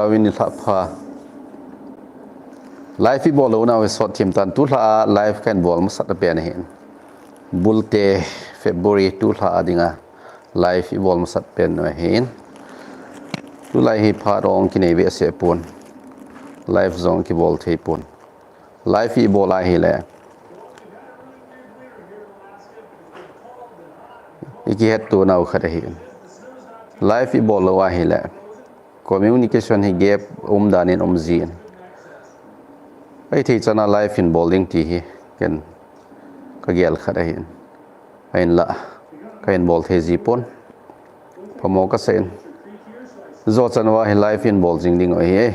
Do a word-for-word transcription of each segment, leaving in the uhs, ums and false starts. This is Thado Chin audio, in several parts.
Uvin nilhah pha. Live ibol lou nau hi sot thim tan, tulha a live kahin bol masat pen ahin. Bulte February tulha a dinga live ibol masat pen ahin. Tulai hi phat ong kinei behseh pon. Live jong kibol thei pon. Live ibol ahile, ikihetto nau khat ahin. Live ibol lou ahile, communication hi gap um dan in um jin. Ahithei chana live in bol ding ti hi ken kagel khat ahin. Ahinla, kahin bol thei ji pon. Phamo kasah in. Jou chan uva hi live in bol jing ding ahi e.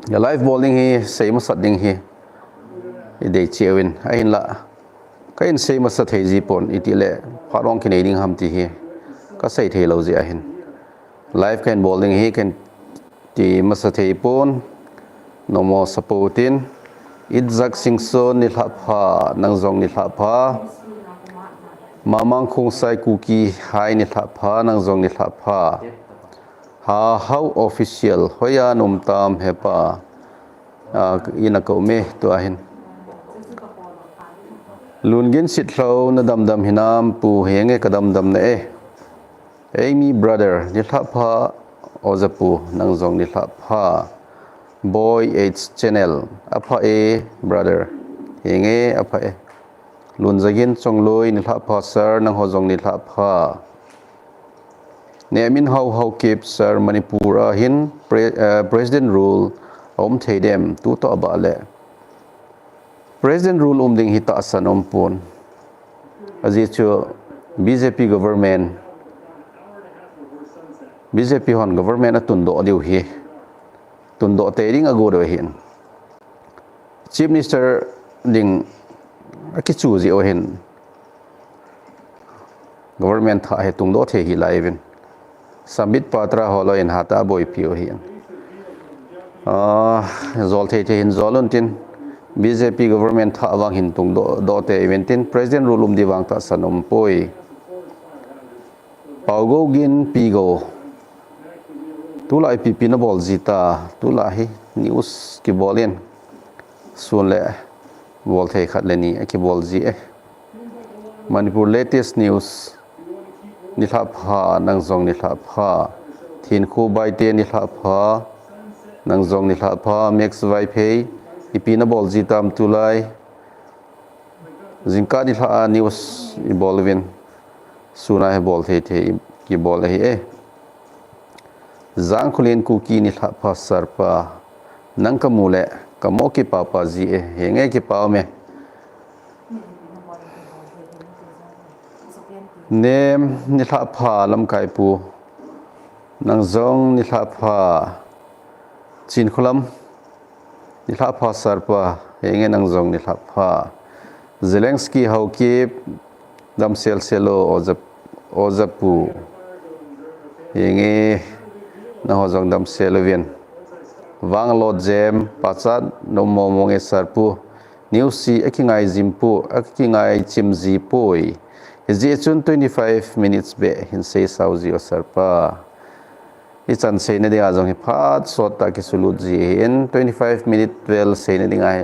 Live bol ding hi, sei masat ding hi idei cheh uvin. Ahinla, kahin sei masa thei ji pon, itile phat ong kinei ding ham ti hi kasei thei lou jeh ahin. Live kahin bol ding hi kahin ti masa thei pon. Nomo support in. Itzhak Singson nilhah pha, nang jong nilhah pha. Mamang Khongsai Kuki, hai nilhah pha, nang jong nilhah pha. Hahao Official, hoiya na um tam hepa. Ah, ina ka um e, tua hin. Lungin Sitlhou, na damdam hinam pu? Henge, ka damdam na e. Amy Brother, nilhah pha, oja pu, nang jong nilhah pha. Boy H Channel, apha e, brother. Henge, apha e. Lunjagin Chongloi, nilhah pha sir, nangho jong nilhah pha. Nehminhao Haokip sir, Manipur a hin pre-, eh, President Rule aum thei dem, tutoh abah le President Rule um ding hi tahsan um pon. Ajeh chu B J P government, B J P hon government atundoh diu hi, tundoh tei ding agot u ahin. Chief Minister ding akichu jeh u ahin. Government thah hi tungdoh thei hih lai uvin. Sambit Patra ho loi in hatah a boipi u ahin. Ah, jol thei thei hin jol un tin. B J P government thah vang hin tungdoh, doh tei uvin tin. President Rule um ding vang tahsan um poi. Paugou Ginpigo. Tulai ipi ipi nabol ji ta, tulai hi news kibol in. Sun le bol thei khat le ni akibol ji e. Manipur Latest News. Nilhah pha, nang jong nilhah pha. Thinkho Baite nilhah pha. Nang jong nilhah pha, Max Vaiphei. Ipi nabol ji tam tulai. Jingkah nilhah a news ibol uvin. Sun a hi bol thei thei kibol ahi e. Jangkholen Kuki nilhah pha sir pa. Nang kamu le, kamo kipah pah ji e. Henge, kipah um e. Nem nilhah pha Lamkai pu. Nang jong nilhah pha. Chinkholam. Nilhah pha sir pa, henge nang jong nilhah pha. Zelensky Haokip, damsel sel o, oja, oja pu. Henge, nangho jong damsel uvin. Vanglot Jem, pachat, nomo mong e sir pu. News hi akingai jim pu, akingai chim ji poi. Hijeh chun twenty-five minutes beh hin sei sao ji o sir pa. Ichan seina dinga jong hi phat sot tah kisulut ji ahin, twenty-five minute vel seina dinga hi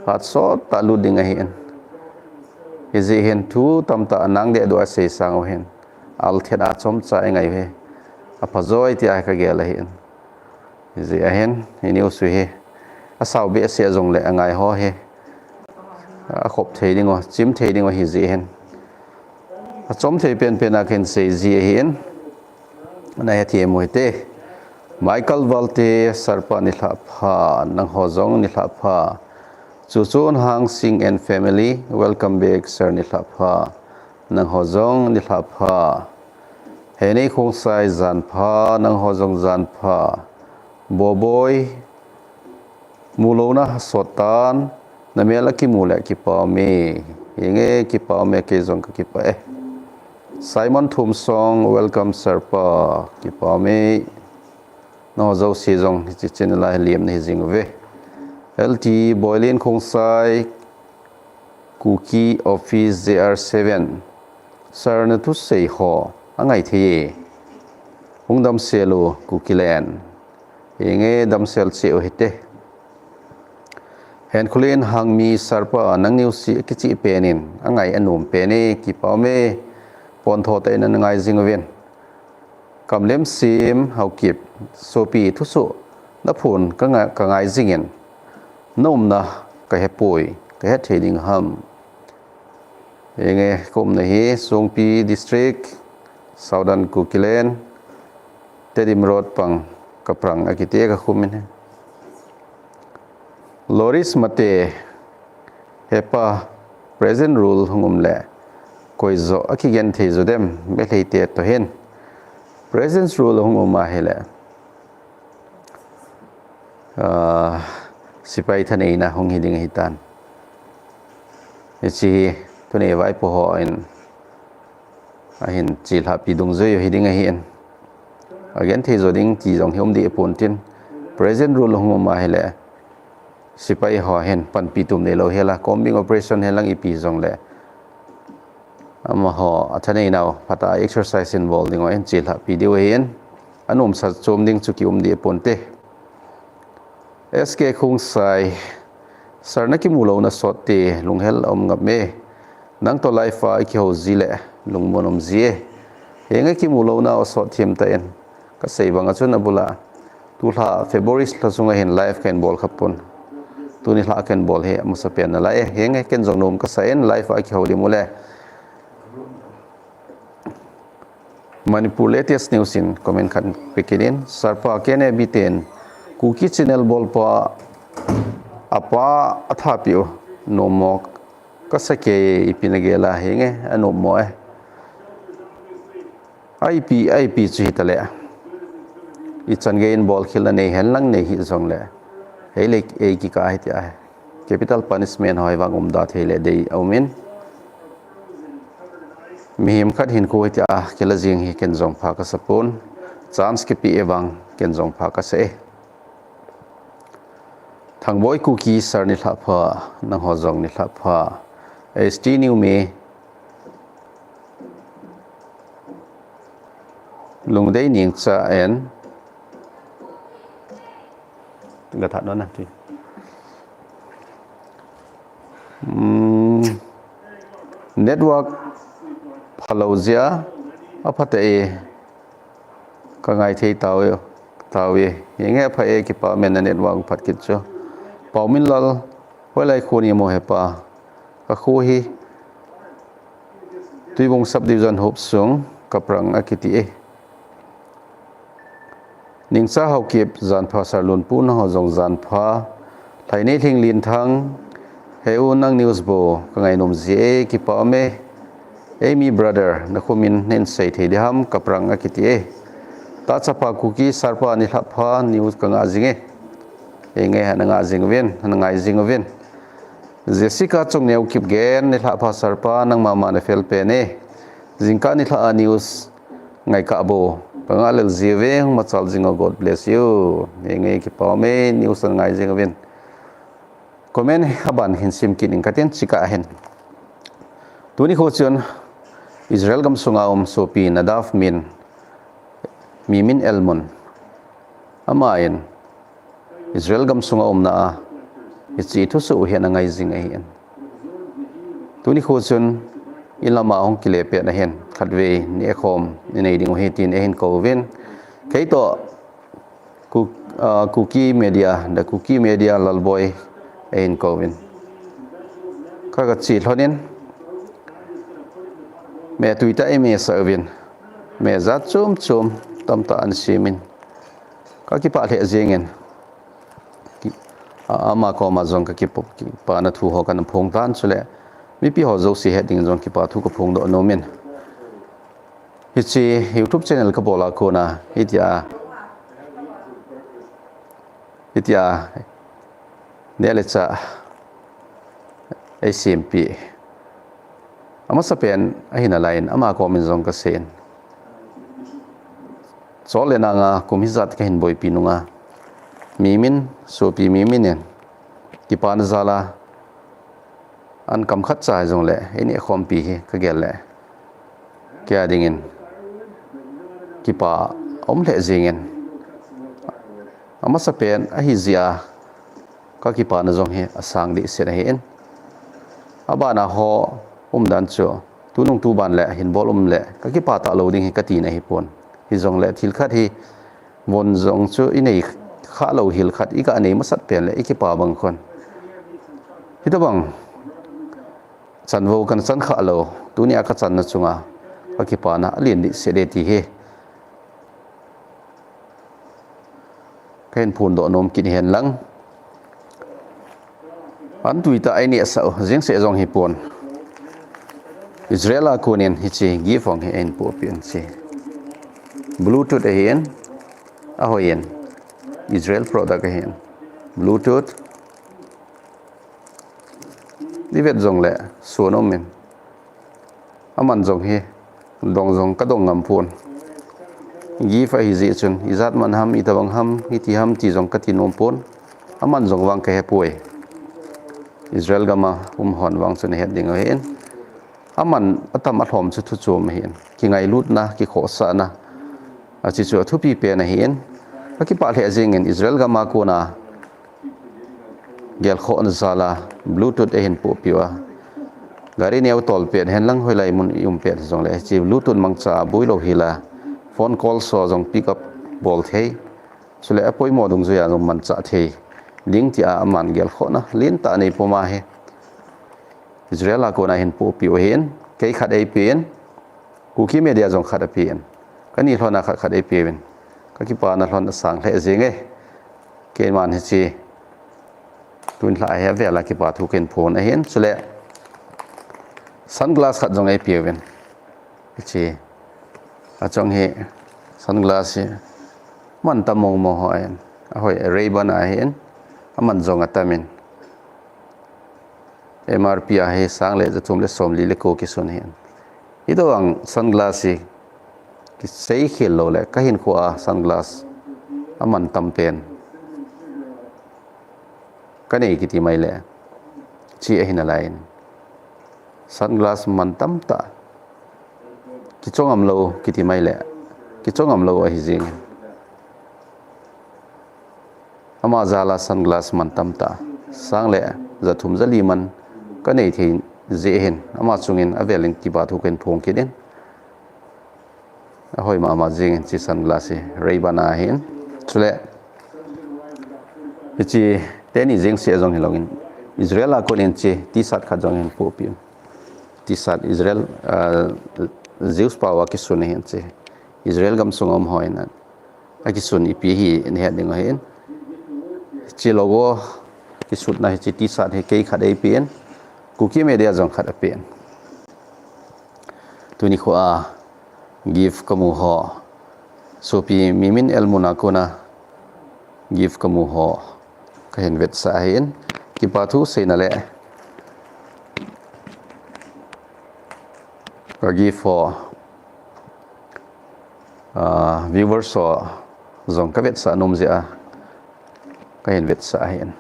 phat sot tah lut ding ahin. Hijeh hin thu tamtah nang deh dua sei sang u hin. Al thet a chomcha ingai u hi. Apha joi ti a kagel ahin. Hijeh ahin, i news u hi. Asao behseh jong le angai ho hi. Akhop thei ding u, chim thei ding u hijeh hin. Achom thei penpen a kahin sei ji ahin. Nahethem u hite. Michael Valte, sir pa nilhah pha, nangho jong nilhah pha. Chuchun Hangsing and family, welcome back, sir nilhah pha. Nangho jong nilhah pha. Heinei Khongsai jan pha, nangho jong jan pha. Boboi, Mulouna sot tan, namel akimu le kipah me. Henge kipah me, kei jong kakipah e. Simon Thumsong, welcome sir pa, kipah me. Nangho jouse jong hiche channel a hi lemna hi jing uve. L T Boilin Khongsai, Kuki Office J R seven. Sir nathusei ho, angai thei e. Hung damsel u Kukiland. Henge damsel cheh u hite. Henkholen Hangmi Sarpa nang news hi kicheh pen in angai anom pen e, kipa um e. Pontho tah in ana ngai jing uvin. Kamlemsim Haokip, sopi thusoh naphon ka nga-, ka ngai jing in. Na umna ka hepoi, ka het thei ding ham. Henge ka umna hi Songpi District, Southern Kukiland, Tedim Road pang Kaprang akiti a ka um in ahi. Loris Mate, hepa, President Rule hung um le koi joh akigenthei jo dem, Meitei te toh hin. President Rule hung um ahile, ah, sepai thaneina hung hi ding ahitan. Hiche hi tuni vaipo hon ahin chelhahpi dungjui u hi ding ahin. Agenthei jo ding ti jong hi um deh pon tin. President Rule hung um ahile, sepai ho hin panpi tum neilou hela, combing operation hilang ipi jongle, amaho athaneinau phatah a exercise in bol ding u ahin chelhahpi diu ahin. Anomsa chom ding chu ki um deh ponte. S K Khongsai, Sir, na kimu louna sot te, lunghel aum ngap me. Nang toh live a ikihou ji le lungmon um ji e. Henge kimu louna asot them tan. Kasei banga chun abula, tulha February lha sunga hin live kahin bol khapon. Tuni lha kahin bol hi amasapen nalai e. Henge ken jong nom kasa in, live a kihou ding u le. Manipur Latest News in comment khat pe kit in, Sarpa, K N A B ten Kuki channel bolpa apa athapeh u nommo kasa kei, ipi nagel a, henge anommo e. Ipi, ipi chu hitale, ichan gei in bolkhel anei henlang, nei hih jongle, hei le ei kikah hitia, capital punishment ho hi vang umda thei le dei aum in. Mihem khat hinkho hitia kila jing hi ken jong pha kasa pon. Chance kipe e vang ken jong pha kasa e. Thangboi Kuki Sir, nilhah pha, nangho jong nilhah pha. H T New Me, Lungdei Ningcha and Gathat no na ti. Hmm. Network phalou jeh a, aphat e. Ka ngai thei tauve, tauve. Henge apha e, kipa um e, na network phat kit chu. Pauminlal, hoilai kho nahim o hepa. Ka kho hi Tuibong Subdivision Hopsung, Kaprang akiti e. Ningcha Haokip, janpha Sir Lunpu, nangho jong janpha. Lhainei Lhinglinthang, he u nang news bou ka ngainom ji e, kipa um e. Amy brother, na khomin nein sei thei diham, Kaprang akiti e. Tachapa Kuki Sarpa nilhah pha, news ka ngah jing e. Henge, na ngah jing uvin, na ngai jing uvin. Jessica Chongneo Kipgen, nilhah pha Sarpa, nangma ma na fel pen e. Jingkah nilhah a news ngai kah bou ka ngah lel ji uve, machal jing o, God bless you. Henge, kipa um e, news na ngai jing uvin. Comment aban hin sim kit ing katin, chikah hin. Tuni kho chun Israel gamsunga um sopi Nadav min, mi min Elmon. Aman Israel gamsunga umna a hiche thusoh u hi ana ngai jing ahin. Tuni kho chun in lama hung kile pet ahin, khatvei nehkhom inei ding u hi tin eihin kouvin. Keitoh Ku-, ah, Kuki Media, The Kuki Media Lalboi eihin kouvin. Ka, ka che lhonin, me tui tah eimesah uvin, me jat chom chom tamtah ana semin, ka kipah lheh jengin. Ki-, a-, ama koma jong ka kipa, kipana thu ho kana phong tan, chule mipi ho jouse het dingin jong kipa thu ka phongdoh nomin. Hiche YouTube channel ka bol a kona, hitia, hitia, neh le chah eisempeh, amasapen ahi nalaiyin, ama komin jong kaseiyin. Chol le nanga kum hijat kahin boipi nunga, mi min, sopi mi min in kipana jal a, an kam khatcha hijongle, einehkhompi hi kagel le, kei a dingin kipa aum lheh jingin, amasapen ahi jeh a kakipana jong hi asang dehset ahin. Abana ho umdan chu, tunung tuban le hinbol um le kakipa talou ding hi katina ahipon. Hijongle thil khat hi, von jong chu inei khalou hil khat iga nei masat pen le ikipa bang khun, hitobang chanvo kana chan khalou, tunia kachanna chunga kakipana alen dehset e ti hi kahin phondoh nom kit hen lang. An tuitah a inehsah u jeng seh jong hipon, Israel a konin hiche gift hong hi ahin pohpeh in, hiche Bluetooth ahin, ahoi in, Israel product ahin, Bluetooth. Ivet jongle sun umin, aman jong hi dong jong kadong ngam pon. Gift ahi jeh chun ijat man ham, itobang ham, iti ham ti jong kati nom pon. Aman jong vang kahepoi. Israel gam a um hon vang chun ahet ding ahin. Aman atam alhom chu thu chom ahin, kingailutna, kikhohsahna, achi chu athupi pen ahin. Kakipah lheh jengin Israel gam a kona gelkhohna jal a Bluetooth ahin pohpeh uva, gari neo tol pet hen lang, hoilai mun i um pet hijongle, hiche Bluetooth mangcha a boilou hila, phone call ho jong pick up bol thei, chule apoimo dungjuia jong manchah thei ding tia aman gelkhohna lentah anei puma hi Israel a kona ahin pohpeh u ahin, kei khat eipen, Kuki Media jong khat apen, kani lhona khat khat eipeuvin, kakipana lhon asang lheh jenge. Keiman hiche tun lha hi avel a kipa thu kahin phon ahin, chule sunglass khat jong eipeuvin, hiche achong hi sunglass hi mantam mong mong ho ahin, ahoi, Ray-Ban ahin, aman jong atamin, M R P a hi sang le jathum le somli le ko kisun ahin. Hitobang sunglass hi kisei khel loule kahinkhoa sunglass amantam pen kanei kiti maile, hiche ahi nalaiyin, sunglass mantam tah, kichongam lou kiti maile, kichongam lou ahi jengin. Ama jal a sunglass mantam tah, sang le jathum jali man kanei thei jeh hin, ama chungin avelin kipa thu kahin phong kit in. Ahoi mama jengin, hiche sunglass hi Ray-Ban ahin. Chule hiche teni jeng seh jong hilouvin, Israel a konin hiche T-shirt khat jong hin pohpeh in. T-shirt Israel, ah, Jews pao a kisun ahin, hiche Israel gamsung a um hon akisun ipi hi nahet ding ahin. Hiche logo kisutna hiche T-shirt hi kei khat eipen, Kuki Media jong khat apen. Tuni khoa gift kamu ho, sopi Mimin Elmun a kona gift kamu ho kahin vetsah ahin, kipa thu seina le ka gift ho, ah, viewers ho jong kavetsah nom jeh a kahin vetsah ahin.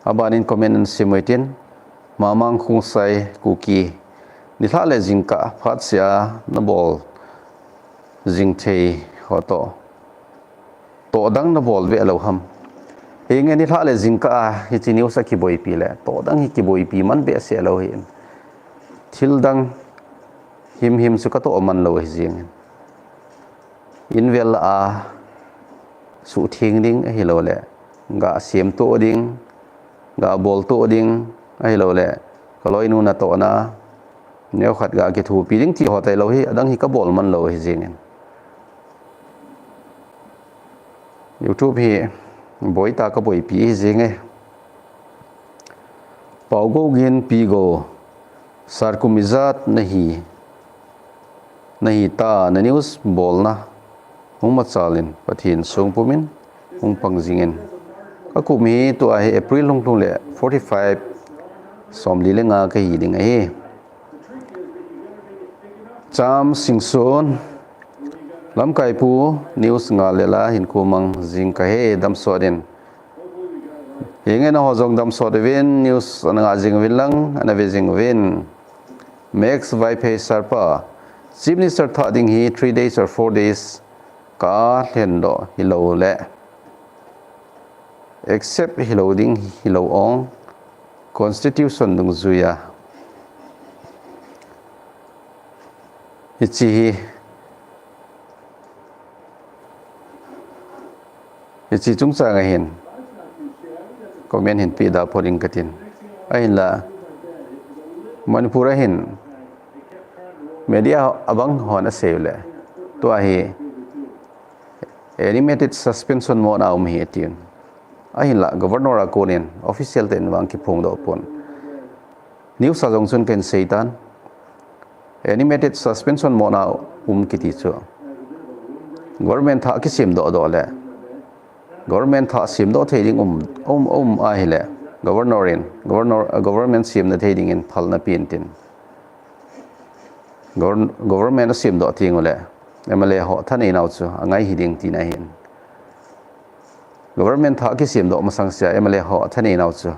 Abanin comment ana sim uhitin, Mamang Khongsai Kuki, nilhah le jingkah phatsea nabol jing thei ho toh, toh dang nabol ve lou ham? Henge, nilhah le jingkah a hiche news a kiboipi le toh dang hi kiboipi man behseh lou ahin. Thil dang himhim chu katoh man lou ahi jengin. Invel a suhtheng ding ahiloule, ga semtoh ding, ga boltoh ding ahiloule, kaloinu natohna, neokhat ga kithopi ding ti ho tailou hi, adang hi kabol man lou ahi jengin. YouTube hi boitah a kaboipi ahi jenge. Paogou Ginpi Gou, Sir kum ijat nahi, nahi ta, na news bolna hung machalin Pathen songpumin hung pang jingin. Kakum hi tua hi April lhunglhung le forty five, somli le nga kahi ding ahi. Cham Singson, Lamkaipu, news nga lela hinkho mang jing kahe, damsot in. Henge, naho jong damsot uvin, news ana nga jing uvin lang, ana ve jing uvin. Max Vaiphei, Sir pa, Chief Minister thah ding hi three days or four days kalhendoh hilou le, accept hilou ding hilou ong, constitution dungjuiya hiche hi, hiche chungchang ahin comment hin peh da photing katin. Ahinla Manipur ahin media abang hon asei u le, tua hi animated suspension mode a um hi atin. Ahinla Governor a konin official ten vang kiphongdoh pon. News a jong chun kahin seitan, animated suspension mode a um kiti chu government thah kisemdoh doh le, government thah semdoh thei ding um, um, um ahile, governor in, governor, government semna thei dingin phalna pen tin. Govern-, government asemdoh teng ule, M L A ho thanei nau chu angai hiding tina ahin. Government thah kisemdoh masang sea M L A ho thanei nau chu,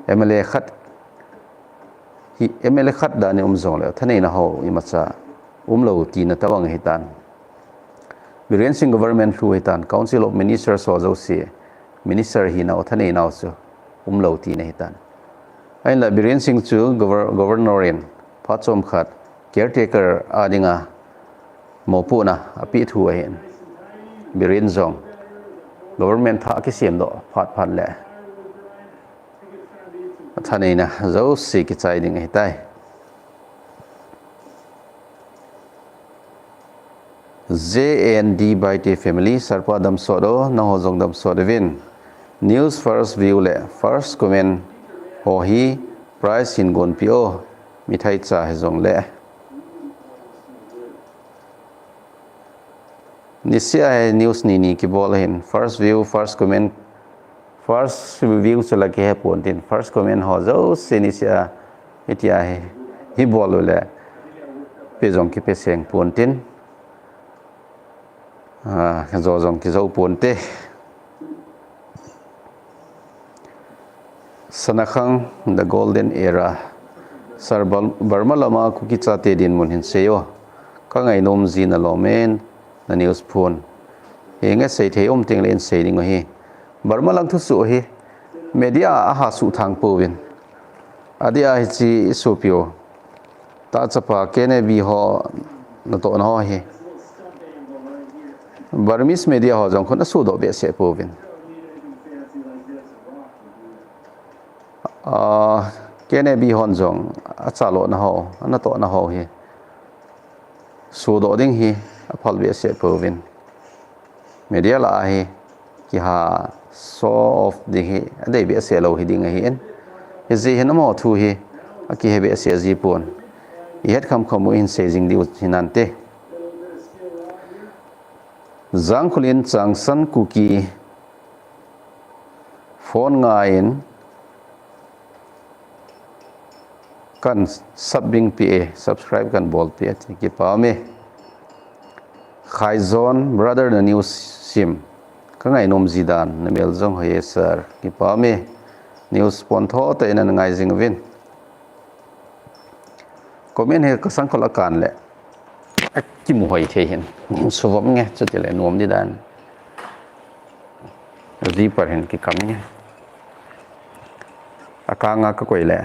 M L A khat hi, M L A khat dan in um jongle thaneina ho imacha umlou tina tobang ahitan. Biren Singh government lhu ahitan, Council of Ministers ho jouse, minister hinau thanei nau chu umlou tina ahitan. Ahinla Biren Singh chu gover-, governor in phat chomkhat caretaker a dinga mopohna apeh thu ahin. Biren jong government thah akisemdoh phat phat le athaneina jouse kichai ding ahitai. J N D Baite family, Sarpa damsot o, nangho jong damsot uvin. News first view le first comment ho hi prize hin gonpeh o, mithai cha hijongle. Niseh a hi news ni ni kibol ahin, first view, first comment, first view chu la kihe pon tin, first comment ho jouse niseh a hitia hi, hi bol ule, pe jong kipe seng pon tin, ah, jo jong kijou ponte. Sanakhang, the golden era. Sir, Bal-, Burma lama Kuki chate dinmun hin sei o. Ka ngainom ji nalom e, na news phun. Hinge, sei thei um teng le in sei ding u ahi. Burma lang thusoh hi media a ha suhthang pouvin. Adeh a hiche i sopi u tahchapa K N A B ho natohna ho hi Burmese media ho jong khun asuhdoh behseh pouvin. Ah, K N A B hon jong achalona ho, anatohna ho hi suhdoh ding hi aphal behseh pouvin. Media lah a hi kiha show off ding hi adei behseh lou hiding ahin. Hijeh hin amaho thu hi akihe behseh ji pon. Ihet khamkham u hin sei jing diu hinante. Jangkhulin Changsan Kuki phone ngaiyin kan sub ding peh e, subscribe kan bol peh e, ti kipa ume. Khaijon brother, na news sim ka ngainom ji dan, na mel jong hoi e sir, kipa ume. News pontho tah in ana ngai jing uvin. Comment hi kasangkhol a kan le akimu hoi thei hin. Suvom nge, chuti le nom di dan. Zipper hin kikam nge. Akang a kakoi le,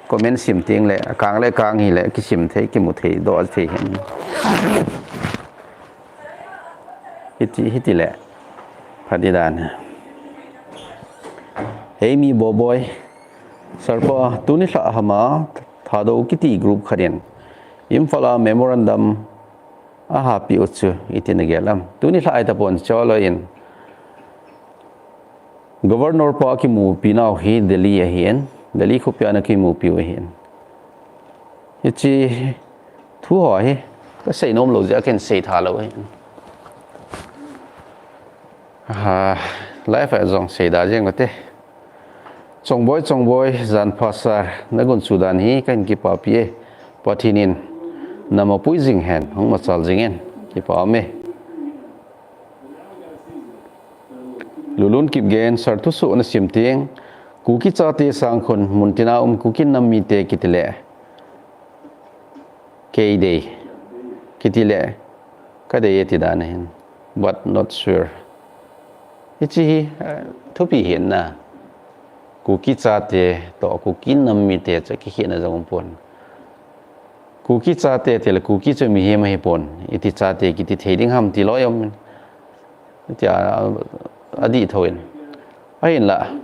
comment sim teng le, akang le kang hi le, kisim thei, kimu thei, doh thei hin. Hiti, hiti le, pha di dan. Hei mi Boboi, Sarpa, tuni lha hama, Thadou kiti group khat in Imphal a memorandum ahahpeh u chu iti nagel am? Tuni lha ahitapon, cholo in Governor pa kimupi nau hi Delhi ahin, Delhi khopia ana kimupi u ahin. Hiche thu ho hi kasei nom lou jeh a kahin sei tha lou ahin. Ah, live a jong sei da jeng ute. Chongboi, Chongboi, jan pha sir, na gunchu dan hi kahin kipapi e. Pathen in na mapui jing hen, hung machal jing in, kipa ume. Lulun Kipgen, sir thusoh na sim teng, Kuki chate sang khun, muntina um Kuki nam mite kiti le, kei dei, kiti le, ka dei e ti dan ahin. but not sure. Hiche hi, eh, thupi hina. Kuki chate toh Kuki nam mite chu kikhehna jong umpon. Kuki chate tile Kuki chu mihem ahipon. Iti chate kiti thei ding ham ti loi um. Tia, adih thouvin. Ahinla.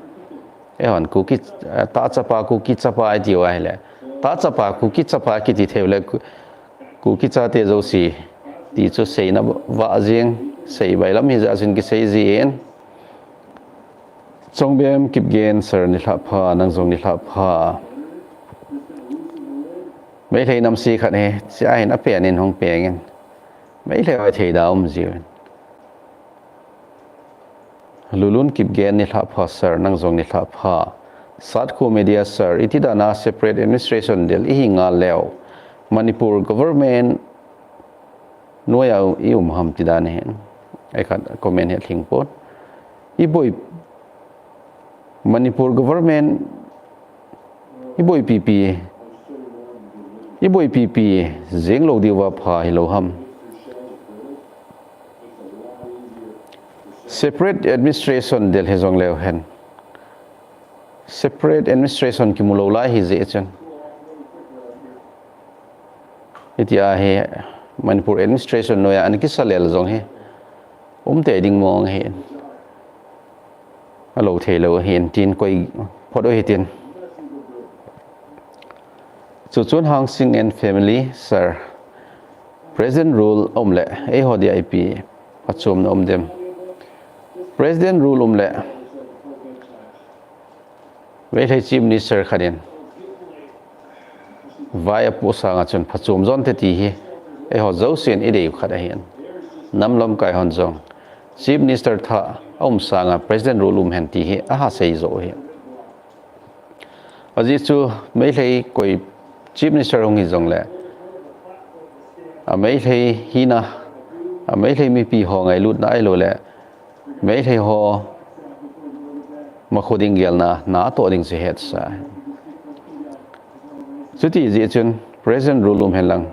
Eihon Kuki, eh, tahchapa, Kuki chapa iti u ahile. Tahchapa, Kuki chapa kiti thei u le Ku-, Kuki chate jouse. Ti chu seina vah jing, sei bailam hijeh chun kisei jin. Chongbem Kipgen sir nilhah pha, nang jong nilhah pha. Meitei namse khat hi, sia hin apen in hung pengin. Meitei hoi thei da um jiuvin. Lulun Kipgen nilhah pha sir, nang jong nilhah pha. Satko Media sir, iti dana separate administration del ihi ngal leu. Manipur government noiya i um ham ti dan ahin. Ei khat comment hi lhing pon. I boi Manipur government i boipipi, i boipipi jeng lou diuva pha hilou ham. Separate administration del hi jong leu hen. Separate administration kimu lou lai hijeh chun. Hitia hi Manipur administration noiya ana kisa lel jong hi. Um tei ding mong ahin. Alou thei lou ahin tin koi phot u hitin. Chuchun Hangsing and family, sir. President rule um le, eiho dia ipi phachomna um dem. President rule um le. Meitei Chief Minister khat in vai apoh sanga chun phachom jonte ti hi eiho jousen idei u khat ahin. Nam lamkai hon jong Chief Minister thah aum sanga President rule um hen ti hi aha sei jo u hi. Ajeh chu Meitei koi Chief Minister hung hi jongle, a Meitei hina, a Meitei mipi ho ngailutna ahilou le, Meitei ho makho ding gelna, na atoh ding chu hetsa. Chuti jeh chun President rule um hen lang,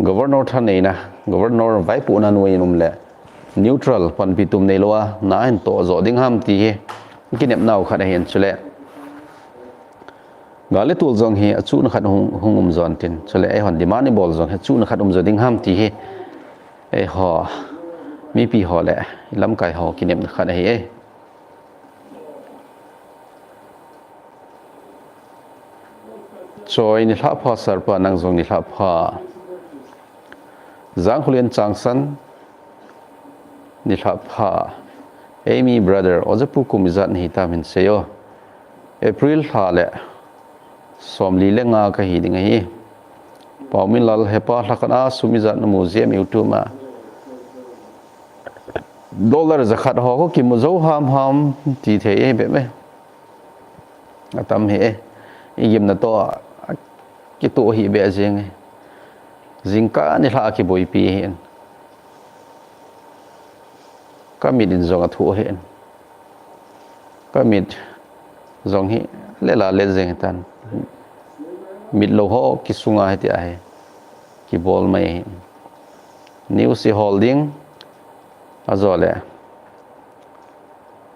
Governor thaneina, Governor vaipohna noiya um le, neutral panpi tum neilouva, na ahin toh jo ding ham ti hi kinepnau khat ahin chule. Gal le tol jong hi achuhna khat hung, hung um jon tin. Chule eihon demand ibol jong hi achuhna khat um jo ding ham ti hi. Eiho, mipi ho le, lamkai ho kinepna khat ahi e. Choi nilhah pha sir pa nang jong nilhah pha. Jangkholen Changsan nilhah pha. Amy brother, ojapu kum ijat nahi tam hin seiyo. April lha le somli le nga kahi ding ahi. Paominlal, hepa lha khat a sum ijat namu jiem YouTube a. Dollar jakhat ho kakimu jou ham ham ti thei e bep e. Atam hi e. Igimna toh a kitoh hi beh jing e. Jingkah nilhah a kiboipi hin. Kamit in jong athoh hin. Kamit jong hi lela le jing tan. Mitlou ho kisunga hitia hi kibol mai hin. News i hol ding ajole.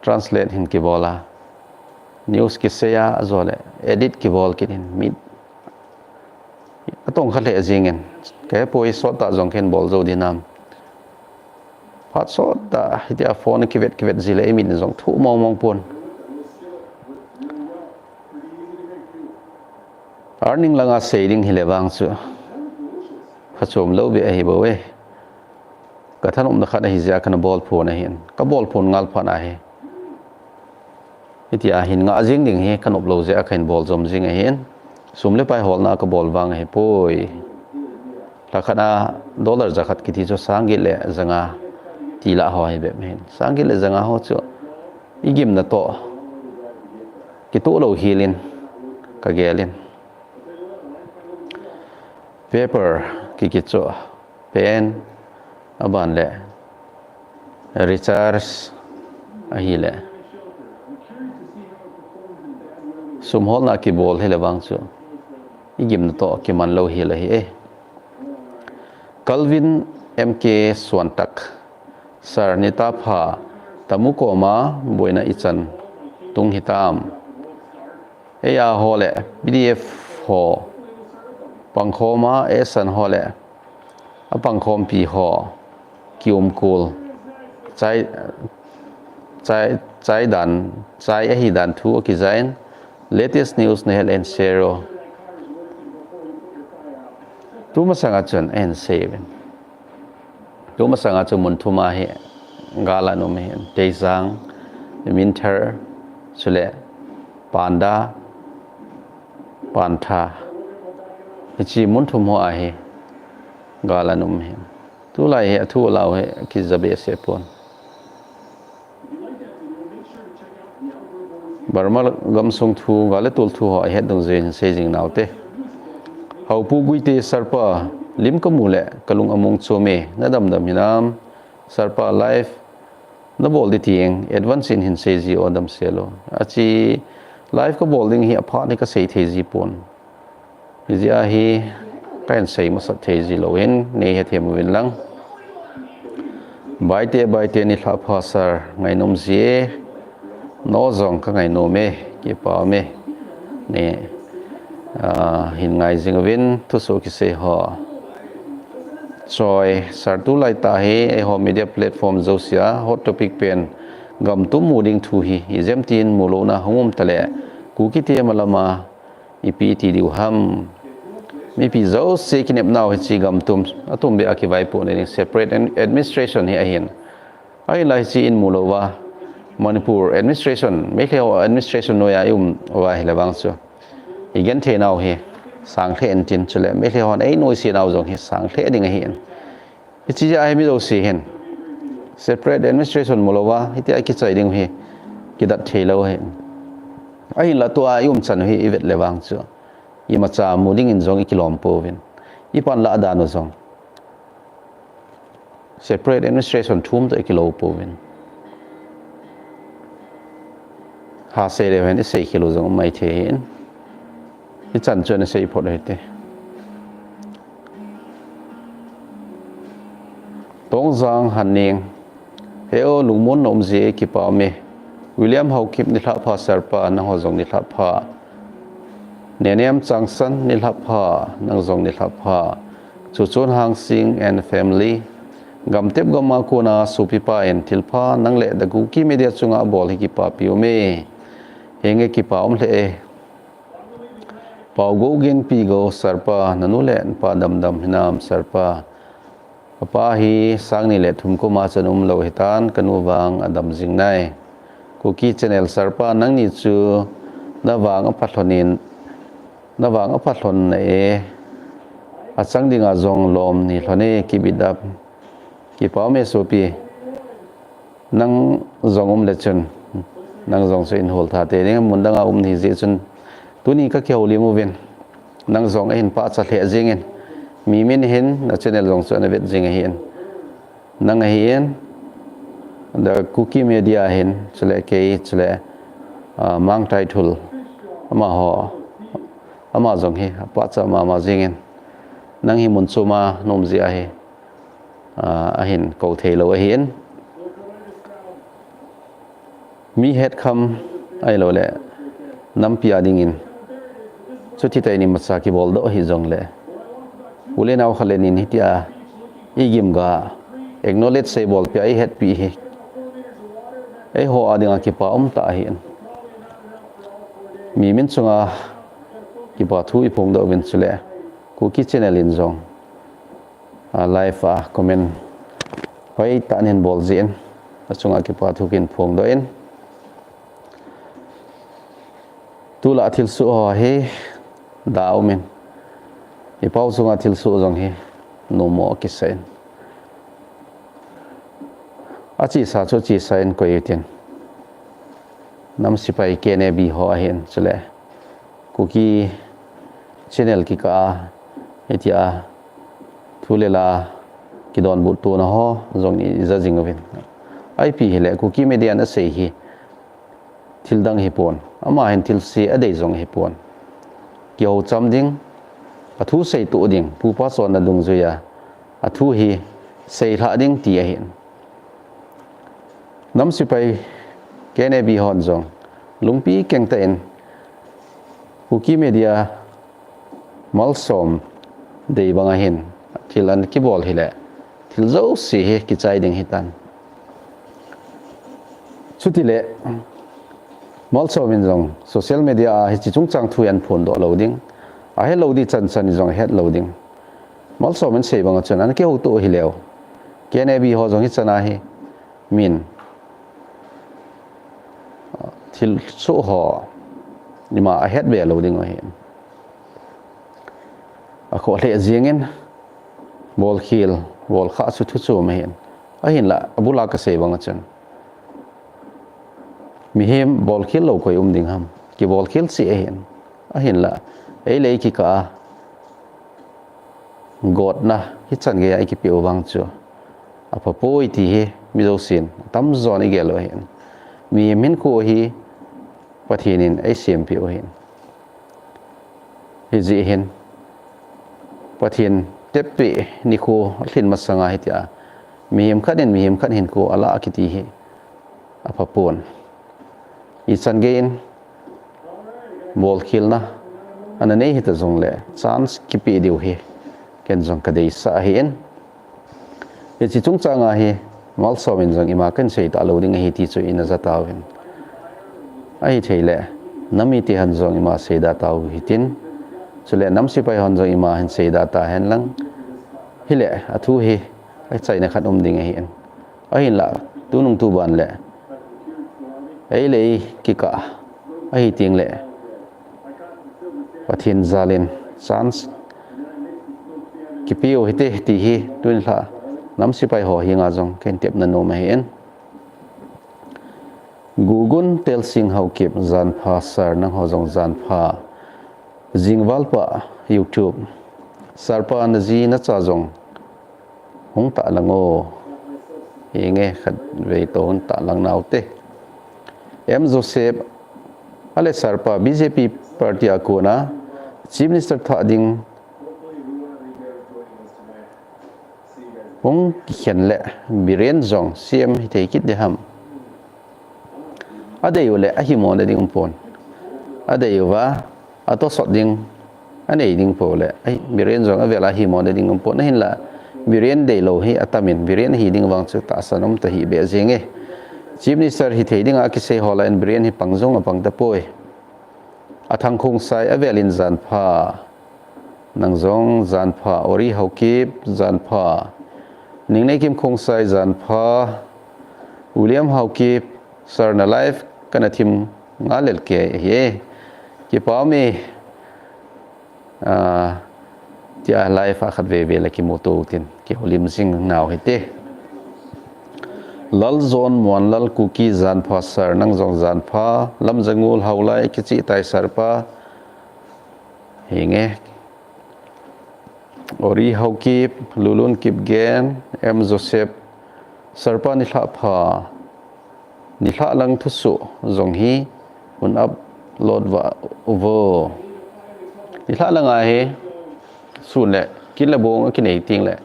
Translate hin kibol a. News kisei a ajole. Edit kibol kit hin mit. Atong khat le jing in. Kahepoi sot tah jong kahin bol jou ding ham. Phat sot tah, hitia phone kivet kivet jile imit in jong thoh mong mong pon. Earning langa sei ding hile vang chu. Phachom lou beh ahi bou e. Kathanopna khat ahi jeh a kana bol phon ahin. Kabol phon ngal phat ahi. Hitia hin ngah jing ding hi kanop lou jeh a kahin bol jom jing ahin. Sum le pai holna kabol vang ahipoi. Lha khat a dollar jakhat kiti chu sang get le janga ti lah ho hi bep hin. Sang get le janga ho chu igimna toh kitoh lou hel in kagel in. Paper kiki chu pen aban le recharge ahile sum holna kibol hile vang chu igimna toh kiman lou hel ahi e. Calvin M K Suantak. Sir, nitapha, tamu koma boina ichan tung hitam. Eia ho le P D F ho pangkhoma, esan ho le apangkhompi ho kiumkul chai, chai, chai dan, chai ahi dan thu akijain, latest news nahet le hin share o. Tumasanga chun ahin sei uvin. Tumasanga chu mun thuma hi gal anum ahin, Teijang, Minthar, chule Panda, Pantha. Hiche mun thum ho ahi gal anum ahin. Tulai hi athu alau hi kija behseh pon. Burma gamsung thu, gal le tol thu ho ahet dungjuiyin sei jing naute. Haopu Guite, Sir pa, lim kamu le kalung among chom e, nadam dam hinam? Sir pa, live nabol ding teng advance in hin sei ji o, damsel o. Achi, live kabol ding hi aphat hi kasei thei ji pon. Hijeh a hi kahin sei masat thei ji lou hin, nei hethem uvin lang. Baite, Baite, nilhah pha Sir, ngainom ji e, nang jong kangainom e, kipa um e. Nei, ah, hin ngai jing uvin, thusoh kisei ho. Choi, Sir, tulai tah hi eiho media platform jousea hot topic pen gam tum mu ding thu hi, ijemtin mulouna hung um tale, Kuki te malama ipi ti diu ham. Mipi jouse kinepnau hiche gam tum, atum beh a kivaipohna ding separate ad-, administration hi ahin. Ahinla hiche in mulouva, Manipur administration, Meitei ho administration noiya i um uva ahile vang chu, i genthei nau hi sang lheh intin, chule Meitei hon ei noise nau jong hi sang lheh ding ahin. Hiche jeh a hi mi jouse hin separate administration mulouva hitia kichai ding hi kidat thei lou ahin. Ahinla tua i umchan u hi i vet le vang chu, imacha mu dingin jong i kilom pouvin. I panlah dan u jong separate administration thum toh i kilou pouvin. Ha sei leu hen i sei khel u jong um mai thei ahin. Hichan chu ana sei phot u hite. Tongjang Hanning. He o, lungmonna um ji e, kipa um e. William Haokip, nilhah pha Sir pa, nangho jong nilhah pha. Nenem Changsan, nilhah pha, nang jong nilhah pha. Chuchun Hangsing and family. Gamtep gam a kona sopipa in thilpha nang le The Kuki Media chunga abol hi kipapi um e. Henge, kipa um lheh e. Paugou Gengpi Gou, Sir pa, nanu le napa damdam hinam Sir pa? Kapa hi sang ni le thum koma chan umlou hitan, kanu vang adam jing nai. Kuki Channel, Sir pa, nangni chu navang apha lhon in, navang apha lhon na e. Achang dinga jong lom ni lhon e, keep it up. Kipa um e sopi. Nang jong um le chun, nang jong chu in hol tha te ding, mun danga um ni jeh chun, tuni ka kihoulim uvin, nang jong ahin pachat lheh jingin, mi min hin na channel jong chu ana vet jing ahin. Nang ahin, The Kuki Media hin, chule kei, chule, ah, Mang Taithul, amaho, ama jong hi apachat mama jingin, nang hi mun choma na um jeh ahi. Ah, ahin kou thei lou ahin. Mi hetkham ahilou le nampi a dingin chuti tah in imacha kibol doh ahi jongle, u le nao khat le ni in hitia i gim ga acknowledge sei bol pia i hetpi hi eiho a dinga kipa um tah ahin. Mi min chunga kipa thu i phongdoh uvin, chule Kuki Channel in jong a, live a comment hoitah in hin bol jeh in, achunga kipa thu kahin phongdoh in. Tulai thilsoh ho hi da um in, i pao chunga thilsoh jong hi nommo kisa in, achesa chu chesa in koi utin. Nam sepai K N A B ho ahin, chule Kuki Channel kikah a hitia thu le la kidonbut tona ho jong i ja jing uvin. Ipi hile Kuki Media in asei hi thil dang hipon, ama hin thilse adei jong hipon. Kihou cham ding, athu sei toh ding, pupa chonna dungjuia athu hi sei lhah ding ti ahin. Nam sipai K N A B hon jong lungpi keng tah in Kuki Media Malsom Day bang ahin thil ana kibol hile thil jouse hi kichai ding hitan. Chutile Malsom in jong social media a hiche chungchang thu ana phondoh lou ding. Ahe lou ding chan chan in jong ahet lou ding. Malsom in sei bang a chun ana kihouto hileu, K N A B ho jong hichan a hi min thil soh ho ima ahet be lou ding ahin. Akhoh lheh jeng in bolkhel, bolkhah chu thu chom ahin. Ahinla abul a kasei bang a chun mihem bolkhel lou koi um ding ham? Kibolkhel cheh ahin. Ahinla ei le ei kikah a gotna hichan gei a ikipeh u vang chu apha poi ti hi mi jousen atamjon igel u ahin. Mihem hinkho hi Pathen in eisempeh u ahin. Hijeh hin Pathen teppeh nikho alhin masang a hitia mihem khat in mihem khat hinkho alah a kiti hi apha pon. Ichan gei in bolkhelna ana nei hita jongle chance kipeh diu hi ken jong kadeisah ahin. Hiche chungchang a hi Malsom in jong ima kahin sei talou ding ahi ti chu ina ja tauvin. Ahithei le nam mite hon jong ima seida tau hitin. Chule nam sipai hon jong ima hin seida tahen lang. Hile athu hi achaina khat um ding ahin. Ahinla tunung tuban le ei le ei kikah ahi tengle Pathen jal in chance kipeh u hite ti hi tuni lha nam sipai ho henga jong kahin tepna nom ahin. Gugun Telsing Haokip, janpha sir, nangho jong janpha. Jingvalpa YouTube, sir pa naji nacha jong hung tahlang o. Henge, khatvei toh hung tahlang naute. M Joseph, ale sir pa B J P party a kona Chief Minister thah ding hung kikhen le Biren jong C M hithei kit ding ham? Adei u le ahimo na ding umpon. Adei uva atosot ding anei ding po le Biren jong avel a himo na ding umpon. Ahinla Biren deilou hi atamin, Biren hi ding vang chu tahsan um tahih beh jenge. Chief Minister hithei dinga kisei ho lah in Biren hi pang jong apang tapoi. Athang Khongsai avel in janpha. Nang jong janpha. Ori Haokip janpha. Ningneikim Khongsai janpha. William Haokip, sir na live kana thim ngal lel kei ahi. Kipa ume. Ah, tia live a khatvei vei le kimuto utin kihoulim jing nau hite. Laljon Muanlal Kuki janpha sir, nang jong janpha. Lamjangul Haolai kichih tai sir pa. Henge. Ori Haokip, Lulun Kipgen, M Joseph, sir pa nilhah pha. Nilhah lang thusoh jong hi hun upload va uvo. Nilhah lang a hi sun le kin le bong akinei tengle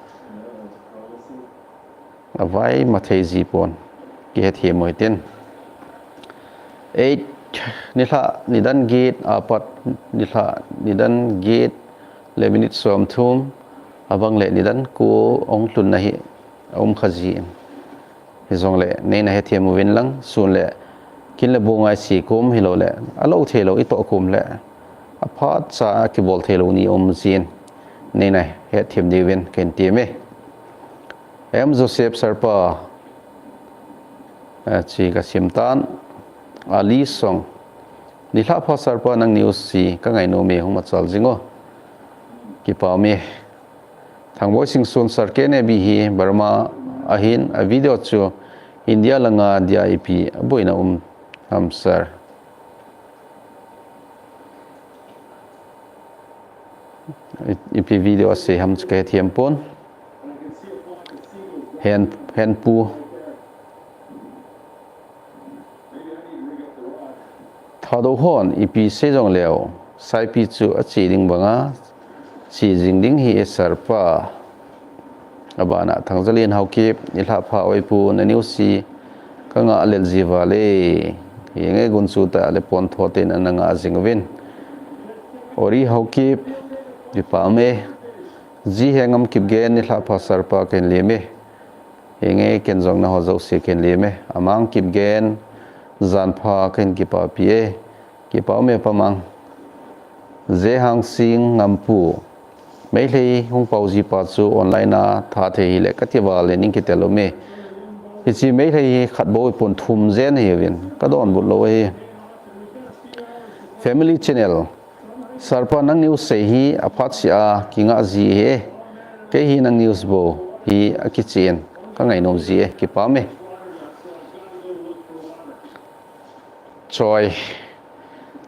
avai mathei ji pon, kihethem u hitin. Eight, nilhah nidan get apat, nilhah nidan get le minute somthum, abang le nidan ko ahung lhunna hi aum kha jin. Hijongle neina hethem uvin lang, sun le kin le bong a ise kom hilou le alou theilou itoh kom le aphat cha a kibol theilou ni um jin. Neina hethem diuvin kahin teme. M Joseph sir pa, eh, chi kasim tan, Ali Song. Nilhah pha sir pa, nang news hi kangai nome, hung machal jing o. Kipa ume. Thangboi Singson sir, K N A B hi Burma ahin, a video chu India langa dia ipi aboina um ham sir? I, ipi video asei ham chu kahethem pon. Hen, hen pu. Thadou hon ipi sei jongleu, Saipi chu ache ding banga che jing ding hi e sir pa. Abana Thangjalen Haokip, nilhah pha oi pu, na news hi ka ngah lel ji vale. Henge, gunchu tah le pontho ten ana ngah jing uvin. Ori Haokip, kipah e. Ji Hengam Kipgen, nilhah pha sir pa, kahin lem e. Henge, ken jong naho jouse kahin lem e. Amang Kipgen, jan pha, kahin kipapi e. Kipah e Pa Mang. J Hangsing, Ngampu. Meitei hung pao ji pa chu online a tha thei hile kati val in kitel um e. Hiche Meitei hi khat bou hipon, thum jen ahiuvin, ka donbut lou ahi. Family Channel. Sir pa, nang news sei hi aphat seh a kingah ji ahi e. Kei hi nang news bou hi akichen ka ngainom ji e, kipah e. Choi.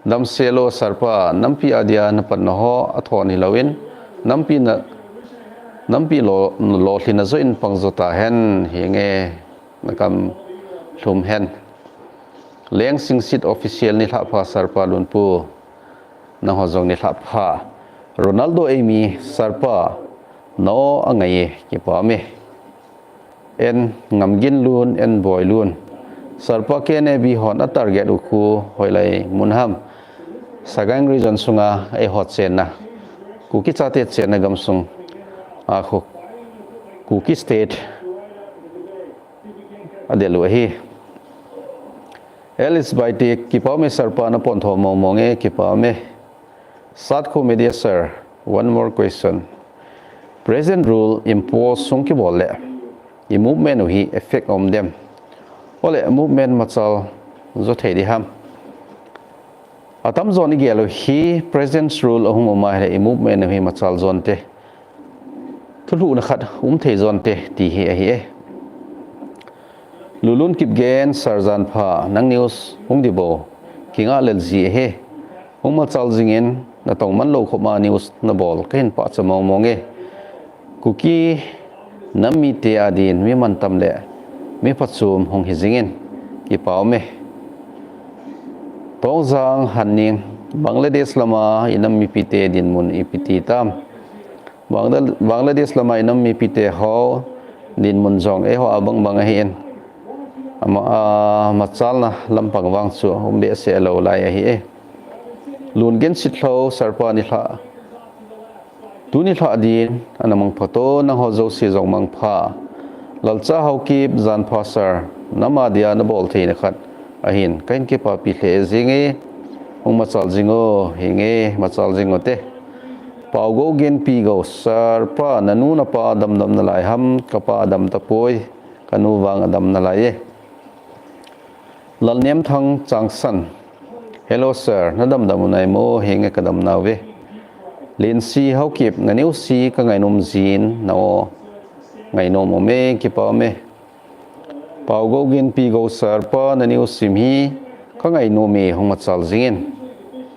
Damsel o sir pa, nampi a dia na panna ho athon hilouvin, nampi na, nampi lo, lolhinna joh in pang jo tahen, henge, na kam lhum hen. Leng Singsit Official, nilhah pha sir pa Lunpu. Nangho jong nilhah pha. Ronaldo Eimi, sir pa, na o angai e, kipah e. En Ngamginlun, en Boilun. Sir pa, K N A B hon a target u khu hoilai mun ham? Sagaing Region sunga eiho chenna, Kuki chate chenna gamsung a khu, Kuki State adel u ahi. Alice Baiti, kipah e sir pa, na pontho mong mong e, kipah e. Satko Media sir, one more question. President rule impose sung kibol le i movement u hi effect um dem? Ole movement machal jo thei di ham? Atamjon i gel u hi President's Rule ahung um a ahile i movement u hi machal jonte, thulhuhna khat um thei jonte ti hi ahi e. Lulun Kipgen, sir jan pha, nang news hung di bou kingah lel ji ahi. Hung machal jingin, natong man lou khop a news nabol kahin pachat mong mong e. Kuki nam mite adin mi mantam le mi phachom hung hi jingin, kipah e. Tongjang Hanning, Bangladesh lama i nam mipite dinmun ipi ti tam? Bangla-, Bangladesh lama i nam mipite ho dinmun jong eiho a bang bang ahin, ama, a, machalna lampang vang chu um behseh lou lai ahi e. Lungen Sitlhou, sir pa, nilhah, tuni lhah din ana mangpha to, nangho jouse jong mangpha. Lalcha Haokip, jan pha sir, nam a dia nabol theina khat ahin kahin kipapi lheh jing e. Hung machal jing o, henge, machal jing o te. Paogou Genpigou, sir pa, nanu napa damdam nalai ham? Kapa adam tapoi, kanu vang adam nalai e. Lalnemthang Changsan, hello sir, nadamdam u nai mo? Henge, kadam nauve. Linsi Haokip, na news hi kangainom jin, na o ngainom um e, kipah e. Paogou Genpigou, sir pa, na news sim hi kangainom e, hung machal jingin,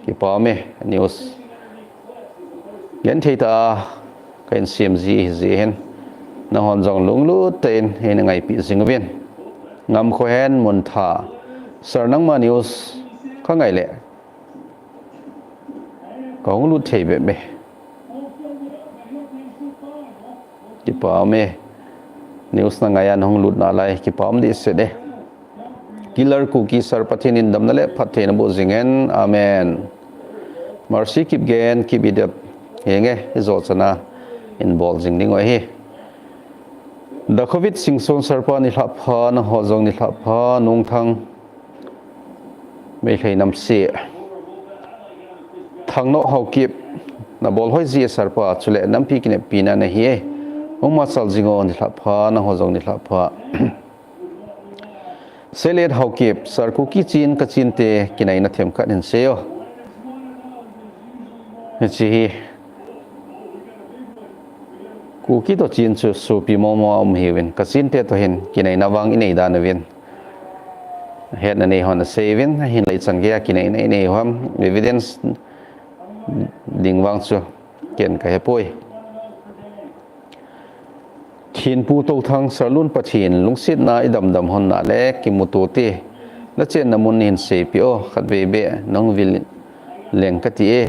kipah e. News genthei tah a kahin sem ji ahi jeh hin, nanghon jong lunglut tah in eina ngaipi jing uvin. Ngamkhohen Muntha, sir, nangma news kangai le kahung lut thei bep e. Kipah e. News nangai a nahung lut nalai, kipah dehset e. Killer Kuki, sir, Pathen in damna le phattheina boh jing hen. Amen. Mercy Kipgen, keep it up. Henge, hijo chana in bol jing ding u ahi. Dakhovit Singson, sir pa, nilhah pha, nangho jong nilhah pha. Nungthang, Meitei namse. Thangnoh Haokip, nabol hoi ji e sir pa, chule nampi kineppi na nahi e. Hung machal jing o, nilhah pha, nangho jong nilhah pha. Selet Haokip, sir, Kuki chin kachinte kinaina themkhat hin sei o. Hiche hi Kuki toh chin chu sopi mong mong a um hiuvin, kachinte toh hin kinaina vang inei dan uvin. Hetna nei hon asei uvin, ahinlah ichan geiya kinaina inei u ham, evidence ding vang chu ken kahepoi. Thinpu Touthang, sir, Lun Pathen lungsetna idamdam hon na le kimuto te, nachenna mun hin seipeh o, khatvei beh nahung vil leng kati e.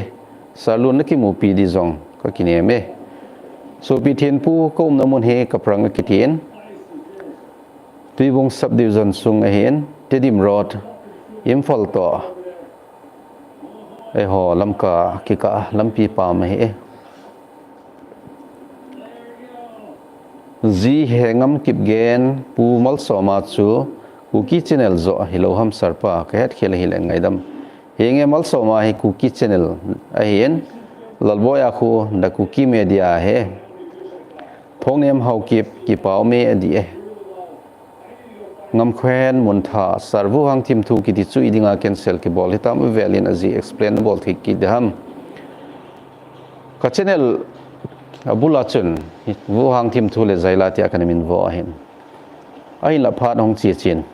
Sir, Lun nakimupi di jong kakinem e. Sopi Thinpu, kaumna mun hi Kaprang akitin. Pibung Subdivision sung ahin, Tedim Road, Imphal toh eiho Lamka kikah lampi pam ahi e. Ji Hengam Kipgen, Pu Malsoma chu Kuki Channel joh hilou ham sir pa, kahet khel ahile ngaidam. Henge Malsoma hi Kuki Channel ahin, Lalboi a khu The Kuki Media ahi. Phongnem Haokip, kipa ume adi e. Ngamkhohen Muntha, sir, Vuhang thimthu kiti chu idinga cancel kibol hitam, avel in aji explain bol thei kit diham. Ka channel abul a chun Vuhang thimthu le jaila tia kana min vo ahin. Ahinla phat hung chi chin.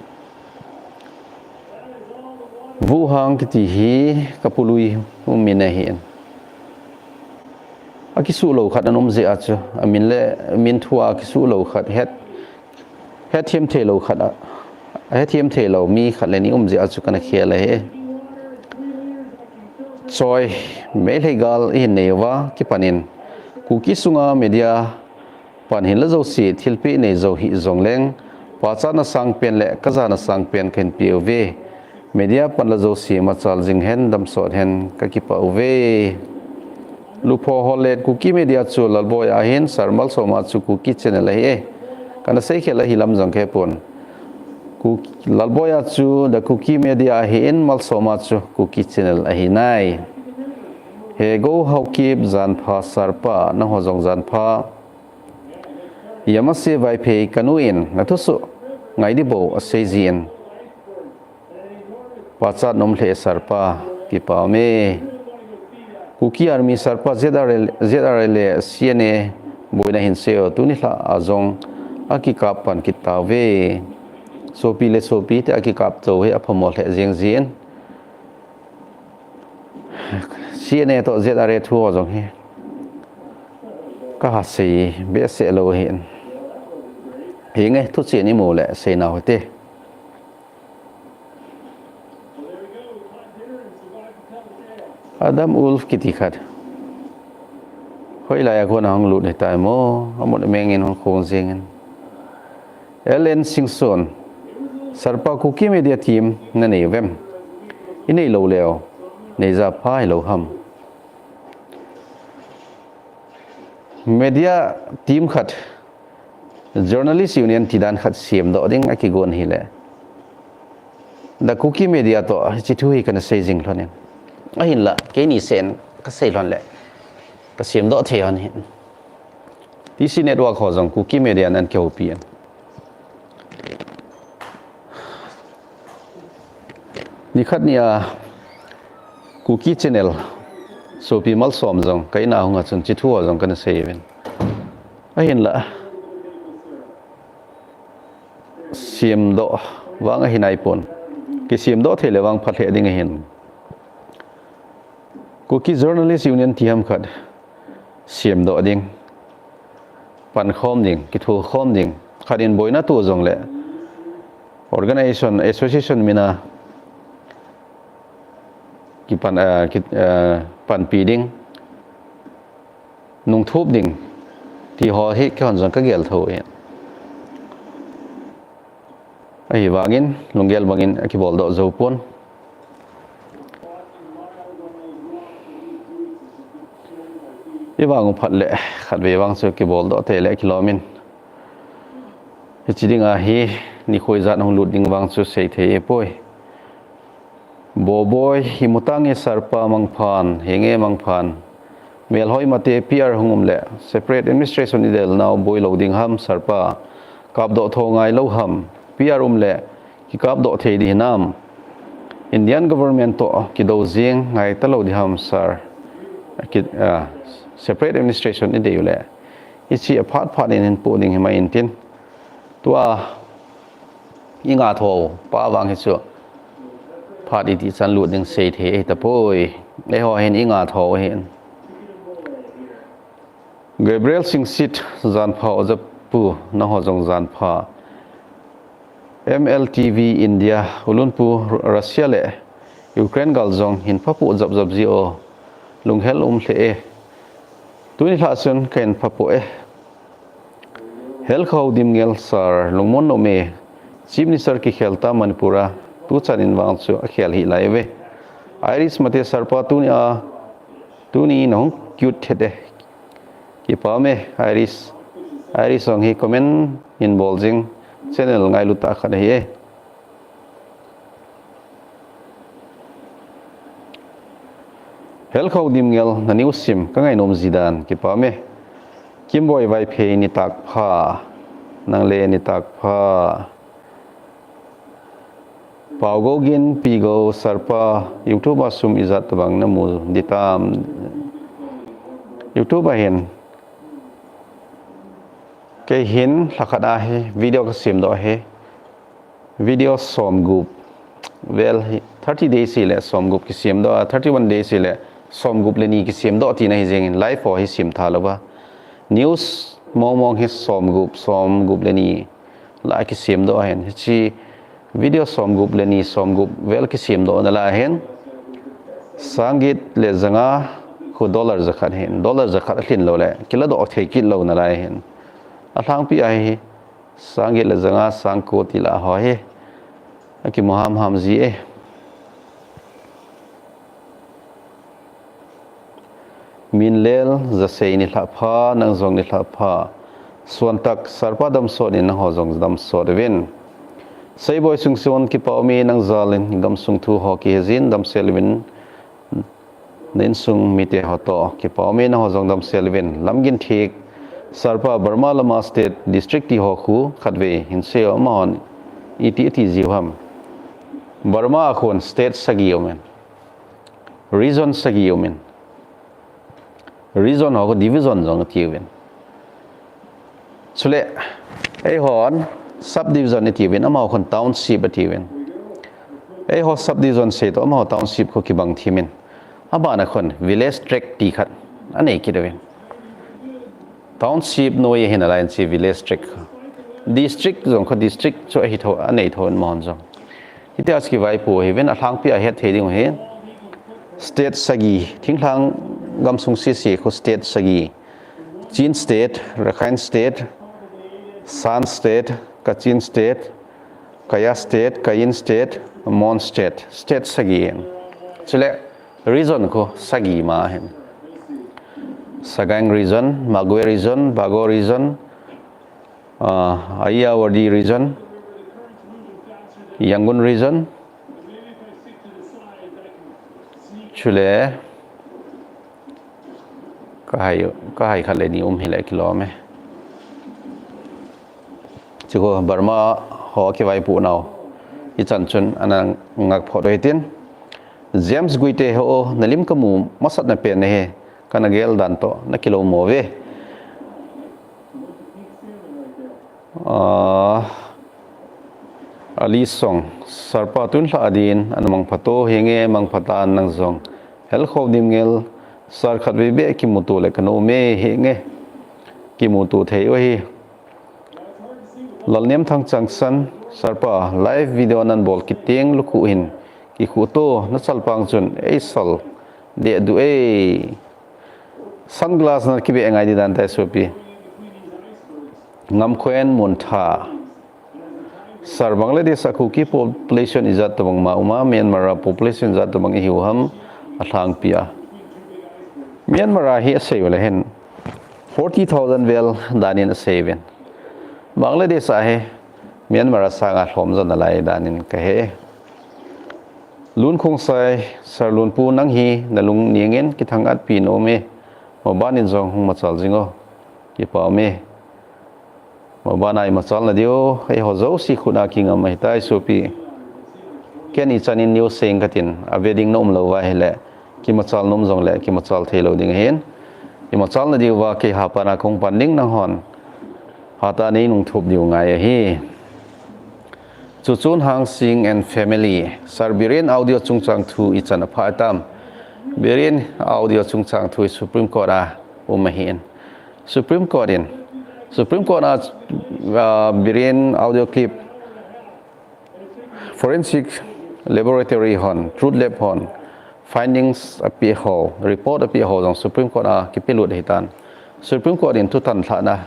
Vuhang kiti hi ka pu lui u min ahin. Akisuh lou khat ana um jeh a chu, amin le min thu a kisuh lou khat het, hethem thei lou khat a, hethem thei lou mi khat le ni um jeh a chu kana khel ahi. Choi, Meitei gal ihin nei uva kipan in Kuki sunga media pan hin la jouse thilpeh nei jou hih jongleng, pachatna sangpen le kajana sangpen kahin pe uve. Media pan la jouse machal jing hen, damsot hen, kakipah uve. Lupho Holet, Kuki Media chu Lalboi ahin, sir, Malsoma chu Kuki Channel ahi e. Kana seikhel ahi lam jong kahepon. Ku-, Lalboi a chu The Kuki Media ahin, Malsoma chu Kuki Channel ahi nai. Hego Haokip, janpha sir pa, nangho jong janpha. Yamase Vaiphei, kanu in nathusoh ngai ding bou asei jin. Pachat nom lheh sir pa, kipa ume. Kuki Army sir pa, Z R L, Z R L A, C N A boina hin sei o, tuni lha a jong akikap pan kit tauve. Sopi le sopi te akikap tou hi aphamo lheh jeng jin. C N A toh Z R A thu ho jong hi kaha sei behseh lou ahin. Hinge thuchen imu le seinau hite. Adam Wolf kiti khat. Hoilai a kona hung lut hitai mo, amut mengin hung khong jingin. L N Singson, sir pa Kuki Media team nanei uvem? Inei lou leu, neija pha hilou ham? Media team khat, Journalist Union tidan khat semdoh ding akigon hile, The Kuki Media toh hiche thu hi kana sei jing lhon in. Ahinla, keini sen kasei lhon le, kasemdoh thei lhon hin. T C Network ho jong Kuki Media nan kihoupi in. Nikhat nia Kuki Channel sopi Malsom jong ka in a hung a chun hiche thu ho jong kana sei uvin. Ahinla, semdoh vang ahi naipon. Kisemdoh thei le vang pha lheh ding ahin. Kuki Journalist Union ti ham khat semdoh ding, pankhom ding, kithokhom ding, khat in boina to jongle organization, association mina kipan, ah, ki, ah, panpi ding, nungthup ding, ti ho hi keihon jong kagel thou e. Ahivangin, lunggel bangin akibol doh jou pon. Ivang u phat le, khatvei vang chu kibol doh tei le kilom in. Hiche dinga hi, nikho ijat hung lut ding vang chu seithei e poi. Boboi, imu tange sir pa mangphan, henge mangphan. Melhoi mate P R hung um le, separate administration idel nau boi lou ding ham sir pa. Kapdoh tho ngai lou ham. P R um le, kikapdoh thei ding hinam. Indian government toh kidou jing ngai talou ding ham sir. Ki, ah, separate administration idei u le. Hiche aphat phat in hinpo ding himai intin. Tua inga tho pa vang hi chu phat iti chan lut ding seithei ahi tapoi. Eiho hin inga tho hin. Gabriel Singsit, janpha oja pu, nangho jong janpha. M L T V India, Ulunpu, Russia le Ukraine gal jong hin phapu jap jap ji o. Lunghel um lheh e. Tuni lha chun kahin phapu e. Helkhao Dimngel sir, lungmon nom e. Chief Minister kikhel ta Manipur a, tuchan in vang chu akhel hih lai ve. Iris Mate Sarpa tuni a, tuni nahung cute thet e. Kipah e, Iris. Iris jong hi comment in bol jing, channel ngailu tah khat ahi e. Helkhou Dimngel, na news sim ka ngainom ji dan, kipah e. Kimboi Vaiphei, nitak pha. Nang le nitak pha. Paugou Gin, Pigou Sarpa, YouTube a sum ijat tabang namu ditam? YouTube a hin kei hin lhakhat a hi video ka semdoh hi, video somgup vel hi, thirty days hi le somgup kisemdoh a, thirty-one days hi le somgup le ni kisemdoh tina hi jeng in, live ho hi sem tha louva. News mong mong hi somgup, somgup le ni la kisemdoh ahin. Hiche video somgup le ni, somgup vel kisemdoh na la hin, sang get le janga khu dollar jakhat hin, dollar jakhat alhin lou le kiladoh thei kit lou na la hin. Alhangpi a hi sang get le janga, sang ko ti la ho hi akimu hamham ji e. Minlel Jasei, nilhah pha, nang jong nilhah pha. Suantak Sarpa, damsot in, nangho jong damsot uvin. Seiboi Sungson, kipah e, nang jal in gamsung thu ho kihe jin, damsel uvin. Na insung mite ho toh kipah e, nangho jong damsel uvin. Lamginthik Sarpa, Burma lama state, district ti ho khu khatvei hin seiyo, amahon iti iti jiu ham? Burma a khun state sagi umin. Region sagi umin. Region ho khu division jong atiuvin. Chule, eihon subdivision atiuvin, amaho khun township atiuvin. Eiho subdivision sei toh, amaho township khu kibang thimin. Abana khun village tract ti khat anei kit uvin. Township noi ahi nalai in, hiche village tract. District jong khu district chu ahi tho, anei tho in amahon jong. Hitia chu kivaipo ahiuvin, alhangpi a het thei ding u hi. State sagi, thinglhang gamsung sese khu state sagi. Chin State, Rakhine State, Shan State, Kachin State, Kayah State, Kayin State, Mon State, state sagi. Chule region khu sagi ma ahin. Sagaing Region, Magway Region, Bago Region, ah, Ayeyarwady Region, Yangon Region, chule, kahai, kahai khat le ni um hile kilom e. Chuko Burma ho kivaipo nau hichan chun ana ngak phot u hitin. James Guite, ho, nalim kamu masat na pen ahi, kana gel dan toh nakilou mo ve. Ah, Ali Song, Sarpa tun lha adin, ana mangpha to, hinge mangpha tan nang jong. Helkhou Dimngel, sar khatvei beh kimuto le kanom e, hinge kimuto thei u hi. Lalniamthang Changsan, Sarpa, live video nan bol kit teng lukhuh hin kikhuh to, nachalpang chun eisal deh du e. Sunglass na kibeh ngai di dan tai sopi. Ngamkhoen Muntha. Sar, Bangladesh a Kuki population ijat tobang ma uma, Myanmar a population ijat tobang ihiu ham alhangpi a? Myanmar a hi asei u le hin forty thousand vel danin asei uvin. Bangladesh a hi Myanmar a sanga lhom jo nalai danin kahe. Lunkhongsai, Sar Lunpu nang hi nalung ningin kithang-atpi nom e. Maban in jong hung machal jing o. Kipah e. Maban a imachal nadiu, eiho jouse khut a kingam ahitai sopi. Ken ichan in news seng katin, ave ding na umlou va ahile, kimachal nom jongle, kimachal theilou ding ahin. Imachal nadiu va kei hapan a kahung pan ding nanghon. Hatah a neinung thup diu ngai ahi. Chuchun Hangsing and family. Sar, Biren audio chungchang thu ichan apha tam? Biren audio chungchang thu hi Supreme Court a um ahin. Supreme Court in, Supreme Court a, ah, Biren audio clip, forensic laboratory hon, Truth Lab hon, findings apeh ho, report apeh ho jong Supreme Court a kipelut ahitan. Supreme Court in thutan lhahna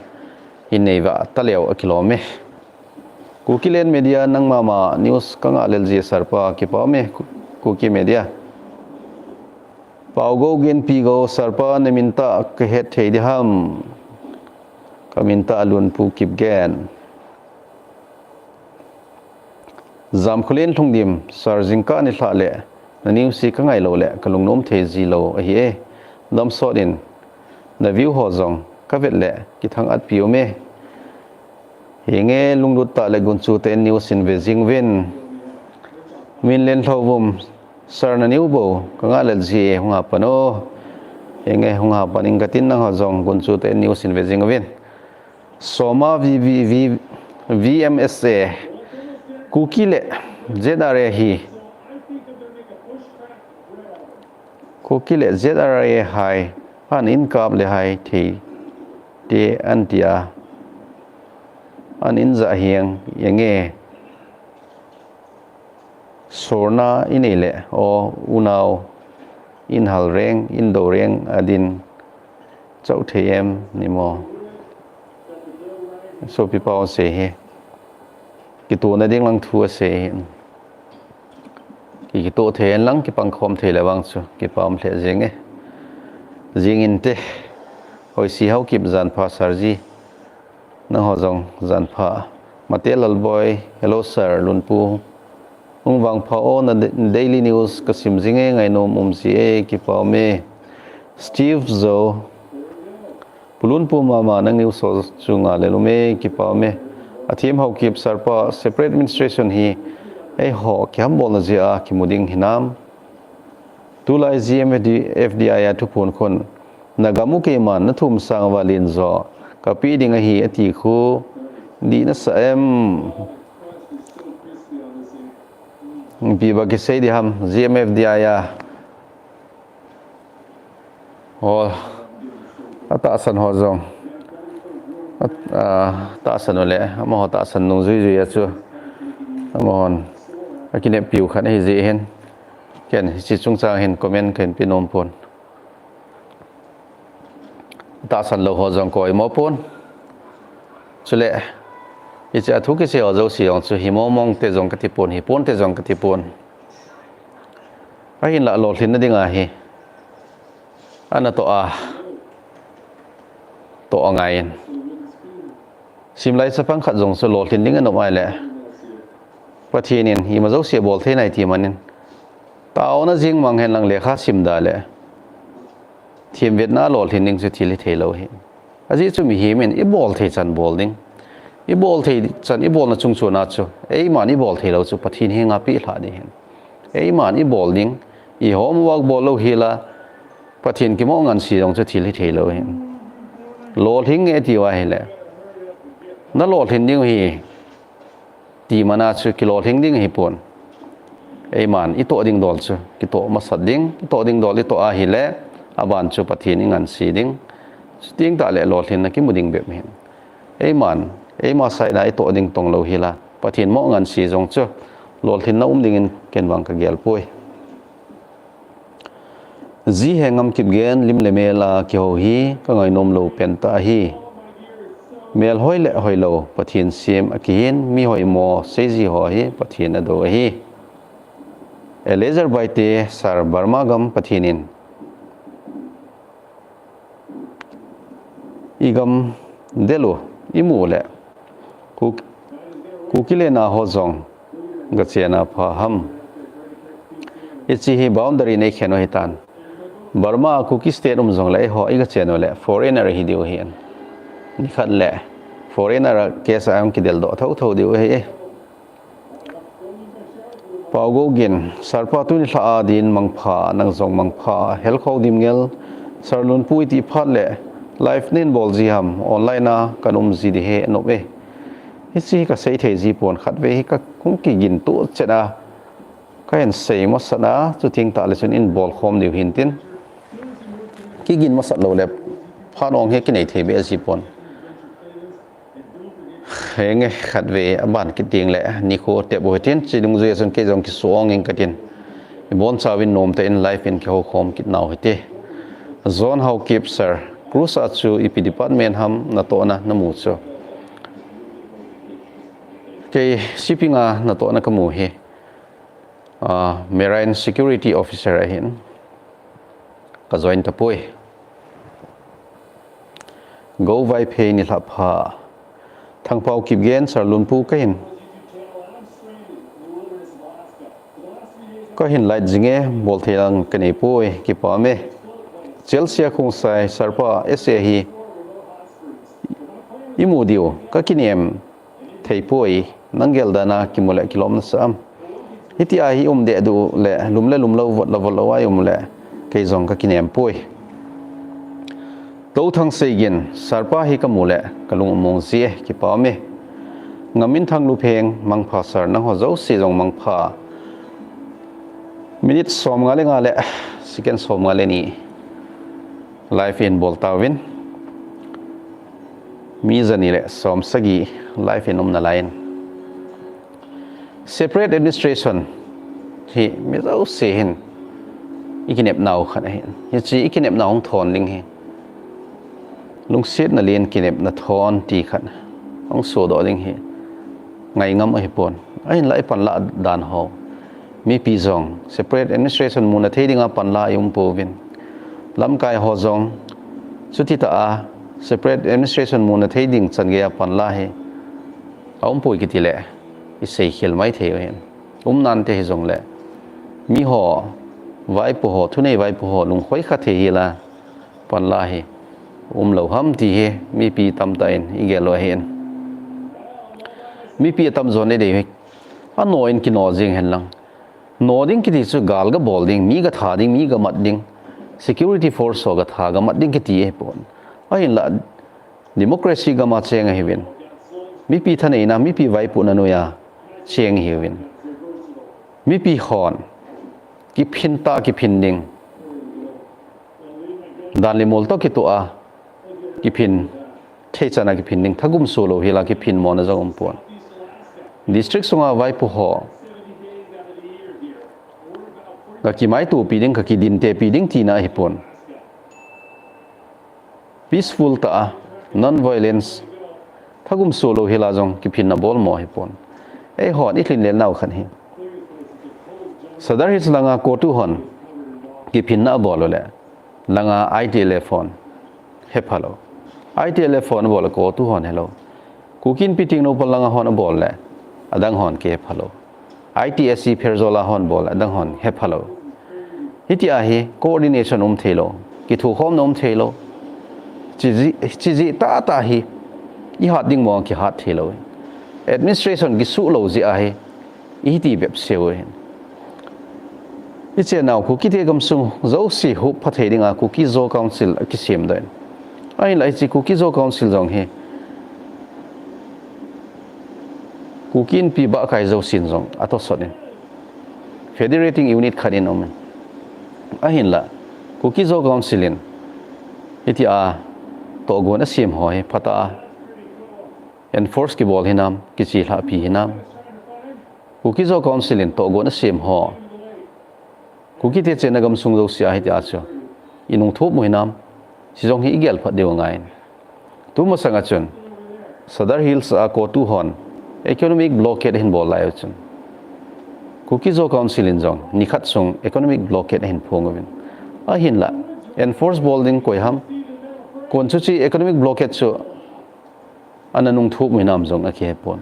inei va taleu akilom e. Kukiland Media, nangma ma news ka ngah lel ji sir pa, kipa ume Ku-, Kuki Media. Paugou Ginpi Gou, sir pa, na min tah ka het thei di ham? Ka min tah Lunpu Kipgen. Jamkholen Lhungdim, sir, jingkah nilhah le na news hi ka ngai lou le ka lungnom thei ji lou ahi e. Damsot in na view ho jong ka vet le kithang-at pi ume. Henge, lunglut tah le gunchu tah in news in ve jing uvin. Minlen Lhouvum, sir, na news bou ka ngah lel ji e, hung ha pan o. Henge, hung ha pan ing katin, nangho jong gunchu tah in news in ve jing uvin. Soma V V V V M S A, Kuki le Z R A hi, Kuki le Z R A hai, an in kap le hai thei te an tia, an in ja hiang yenge. Sorna i nei le, o unau, in hal reng, in do reng, a din chau thei em ni mo? Sopi pau sei hi. Kitona ding lang thu a sei hi. Ki, kito thei lang, kipang khom thei le vang chu, kipa um lheh jing e. Jing inte, hoi si hau kip jan pha sir ji. Nangho jong jan pha. Mate Lalboi, hello sir, Lunpu. Hung vang pha o, na da-, daily news ka sim jing e, ngainom um ji e, kipa ume. Steve Zo, Pu Lunpu mama, nang news ho chu ngah lel ume, kipa ume. Athem Haokip, sir pa, separate administration hi eiho kihambol na jeh a kimu ding hinam? Tulai G M F D I a thuphon khun, na gam u keiman na thum sang uva len jo ka pe ding ahi ati khu, dih na sa em? Ipi ba kisei di ham, G M F D I a ho, atahsan ho jong, a, a, tahsan u le, amaho tahsan nung jui jui a chu, amahon akinep piu khat ahi jeh hin. Ken hiche chungchang hin comment kahin pe nom pon. Tahsan lou ho jong koi mo pon. Chule, hiche a thu kisei ho jouse jong chu hi mo mong te jong kati pon, hi pon te jong kati pon. Ahinlah lolhinna ding ahi. Ana toh a, toh angaiyin. Simlai chapang khat jong chu lolhin ding anom ahile, Pathen in ima jouse bol thei nai ti manin, taona jing mang hen lang lekha sim da le themvetna lolhin ding chu thil hithei lou ahi. Ajeh chu mihem in ibol thei chan bol ding. Ibol thei chan, ibolna chungchon a chu, eiman ibol thei lou chu Pathen henga peh lhah ding ahin. Eiman ibol ding, i homework bol lou hel a, Pathen kimoh ngansi jong chu thil hithei lou ahin. Lolhing nge tiu ahile, na lolhin ding u ahi ti man a chu kilolhing ding ahipon. Eiman itoh ding dol chu kitoh masat ding, itoh ding dol itoh ahile, aban chu Pathen ingansi ding. Chuteng tah le lolhinna kimu ding bep ahin. Eiman, eima side a itoh ding tong lou hel a, Pathen moh ngansi jong chu lolhinna um dingin ken vang kagel poi. Ji Hengam Kipgen, lim le mel a kihou hi kangainom lou pen tah ahi. Mel hoi le hoilou Pathen sem akihin, mi hoimo seiji ho hi Pathen adou ahi. Eleazar Baite, sir, Burma gam Pathen in igam del u imu le, Ku-, Kuki le na ho jong gachen a pha ham? Hiche hi boundary neikhen u ahitan. Burma a Kuki state um jongle eiho igachen u le foreigner ahi diu ahin. Nikhat le foreigner a case a hung kideldoh thotho diu ahi e. Paugou Gin, sir pa, tuni lha a din mangpha, nang jong mangpha, Helkhou Dimngel, sir, Lunpu iti phat le live nahin bol ji ham, online a kahin um ji ding ahi, anop e. Hiche hi kasei thei ji pon, khatvei hi kahung kigin tuh chet a, kahin sei masat a, chuteng tah le chun in bol khom diu hintin. Kigin masat lou le, phat ong hi kinei thei beh ji pon. Henge, khatvei aban kit ding le nikho tep u hitin, chidungjui a chun kei jong kisuh ong ing katin. Ibonchauvin nomtah in live in kihoukhom kit nau hite. John Haokip, sir, cruise a chu ipi department ham natohna namu chu? Kei shipping a natohna kamu hi, ah, Marine Security Officer ahin ka join tapoi. Go Vaiphei nilhah pha. Thangpau Kipgen, Sir Lunpu kahin, kahin light jinge, bol thei lang kanei poi, kipah e. Chelsea Khongsai, Sir pa, S A hi imu diu kakinem theipoi, nang gel dan a kimu le kilom nasa am? Hitia hi um deh duh le, lum le lum lou, vot le vot lou a i um le, kei jong kakinem poi. Touthang Seigin, Sir pa hi kamu le kalung um mong ji e, kipah e. Ngaminthang Lupheng, mangpha Sir, nangho jouse jong mangpha. Minute som nga le nga le second som nga le ni live in bol tauvin. Mi jani le som sagi live in um nalai in. Separate administration hi mi jouse hin i kinepnau khat ahin. Hiche i kinepnau hung thon ding hi, lungsetna len kinepna thon ti khat hung sodoh ding hi ngai ngam ahipon. Ahinla i panlah dan ho, mipi jong separate administration muna thei dinga panla i um pouvin. Lamkai ho jong chuti tah a separate administration muna thei ding chan geiya panla hi a um poi kiti le i seikhel mai thei u ahin. Um nante hijongle, miho, vaipo ho, thunei vaipo ho lungkhoi kha thei hi la, panla hi um lou ham ti hi mipi tamtah in i gel u ahin. Mipi atamjo nei dei hi, ano in kino jing hen lang. No ding kiti chu gal gabol ding, mi gatha ding, mi gamat ding, security force ho gatha gamat ding kiti ahipon. Ahinla, democracy gam a cheng ahiuvin, mipi thaneina, mipi vaipohna noiya cheng ahiuvin, mipi hon kiphin tah a kiphin ding, dan le mol toh kitoh a kiphin, thei chan a kiphin ding, thagum so lou hi la kiphin mona jong um pon. District sunga vaipo ho gakimaitopi ding, gakidintepi ding tina ahipon. Peaceful tah a, non-violence, thagum so lou hi la jong kiphinna bol mo ahipon. Eihon i lhinlel nau khat hi, Sadar Hills langa COTU hon kiphinna abol u le, langa I T L F hon hepha lou. I T L F hon abol le COTU hon helou. Kuki Inpi Tengnoupal langa hon abol le, adang hon kihepha lou. I T S C Pherzawl a hon bol le, adang hon hepha lou. Hitia hi coordination um thei lou, kithukhomna um thei lou. Chiji, chiji tahtah hi i hat ding mong kihat thei lou. Administration kisuh lou jeh a hi i hiti bep seu ahin. I chennau Kukite gamsung jouse hup pha thei dinga Kuki Zo Council akisem doh in. Ahinla hiche Kuki Zo Council jong hi Kuki Inpi bahkai jousen jong atosot in, federating unit khat in um in. Ahinla, Kuki Zo Council in hitia tohgon asem ho hi phatah a enforce kibol hinam, kichelhahpi hinam? Kuki Zo Council in tohgon asem ho, Kukite chenna gamsung jouse a hitia chu i nungthop u hinam? Chujong hi i gel phat diu angaiyin. Tumasang a chun Sadar Hills a COTU hon economic blockade ahin bol lai u chun, Kuki Zo Council in jong nikhat sung economic blockade ahin phong uvin. Ahinla, enforce bol ding koi ham? Kon chuche economic blockade chu ana nungthop u hinam jong akihepon.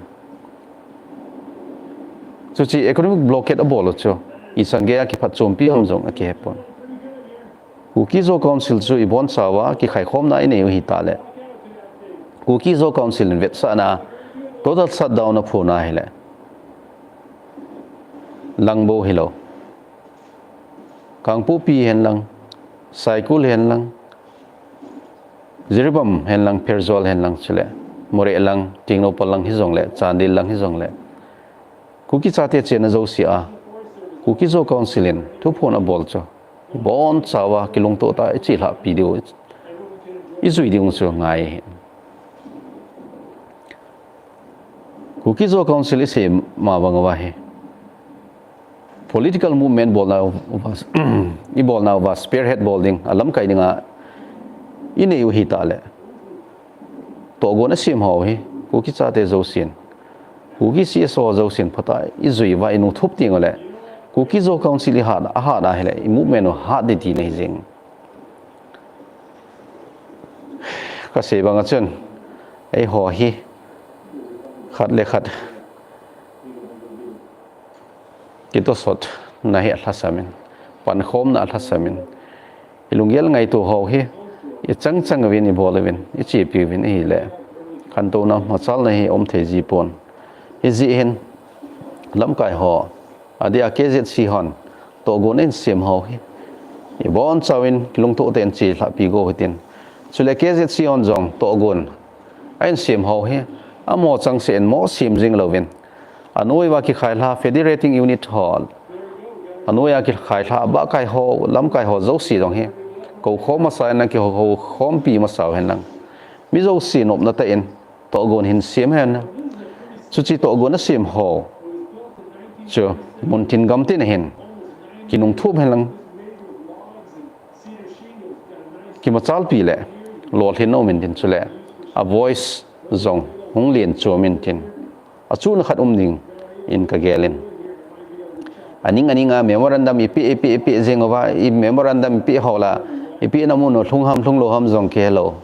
Chuche economic blockade abol u chu ichan geiya kiphatchompi ham jong akihepon. Kuki Zo Council chu ibonchauva kikhaikhomna inei u hitah le, Kuki Zo Council in vetsahna total shutdown aphon ahile, lang bou hilou, Kangpokpi hen lang, Saikul hen lang, Jiribam hen lang, Pherzawl hen lang, chule Moreh lang, Tengnoupal lang hijongle, Chandel lang hijongle, Kuki chate chenna jouse a Kuki Zo Council in thuphon abol chu ibonchauva kilungtoh tah a ichelhahpi diu, ijui diu chu ngai ahi. Kuki Zo Council isem ma bang uva hi political movement bolna uva, ibolna uva spearhead bol ding, alamkai dinga inei u hitah le, tohgon asem ho hi Kuki chate jousen Kuki C S O jousen phatah a ijui uva inungthup teng uleh, Kuki Zo Council ihat, ahat ahileh, i movement u hat ding tina hi jing. Kasei banga chun, eiho hi, khat le khat kitosotna hi alhasamin, pankhomna alhasamin, ilunggel ngaito ho hi, ichang chang uvin, ibol uvin, ichepi uvin ahileh, khantouna machalna hi aum thei jipon. Hijeh hin, lamkai ho, adia K Z C hon, tohgon in sem ho hi, ibonchauvin kilungtoh tah in chelhahpi go hitin. Chule K Z C hon jong tohgon a insem ho hi, amaho changseh in mo sem jing louvin, anoi uva kikhailha federating unit ho, anoi a kikhailha abahkai ho, lamkai ho jouse jong hi, koukhom masa in lang, kihoukhompi masa uhen lang, mi jouse nopna tah in tohgon hin sem hen. Chuche tohgon asem ho chu muntin gamtin ahin kinungthup hen lang, kimachalpi le lolhinna um intin, chule a voice jong hung len chom intin, achuhna khat um dingin kagelin. Aning aninga memorandum ipeh, ipeh, ipeh jing uva, i memorandum ipeh ho la, ipehna mun u lhung ham lhung lou ham jong kihelou.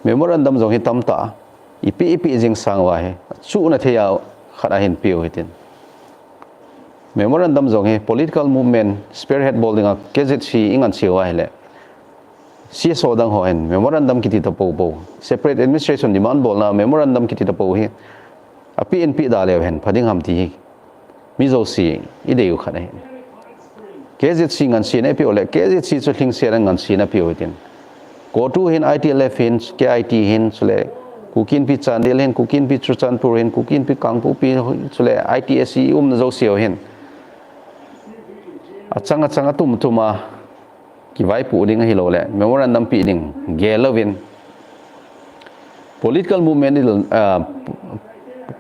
Memorandum jong hi tamtah ipeh, ipeh jing sang uva hi, achuhna thei a khat ahin peh u hitin. Memorandum jong hi political movement spearhead bol dinga K Z C ingansei uva ahileh, C S O dang ho hin memorandum kiti tapou pou, separate administration demand bolna memorandum kiti tapou hi, apeh in peh da leu hen pha ding ham ti hi, mi jouse idei u khat ahin. K Z C ngansena ipeh uleh, K Z C chu lhingsetna ngansena peh u hitin. CoTU hin, I T L F hin, K I T hin, chule Kuki Inpi Chandel hin, Kuki Inpi Churachandpur hin, Kuki Inpi Kangpokpi, chule I T S C umna jouse u hin, achang achang atum atum a kivaipoh ding ahilouleh memorandum peh ding gel louvin, political movement, ah,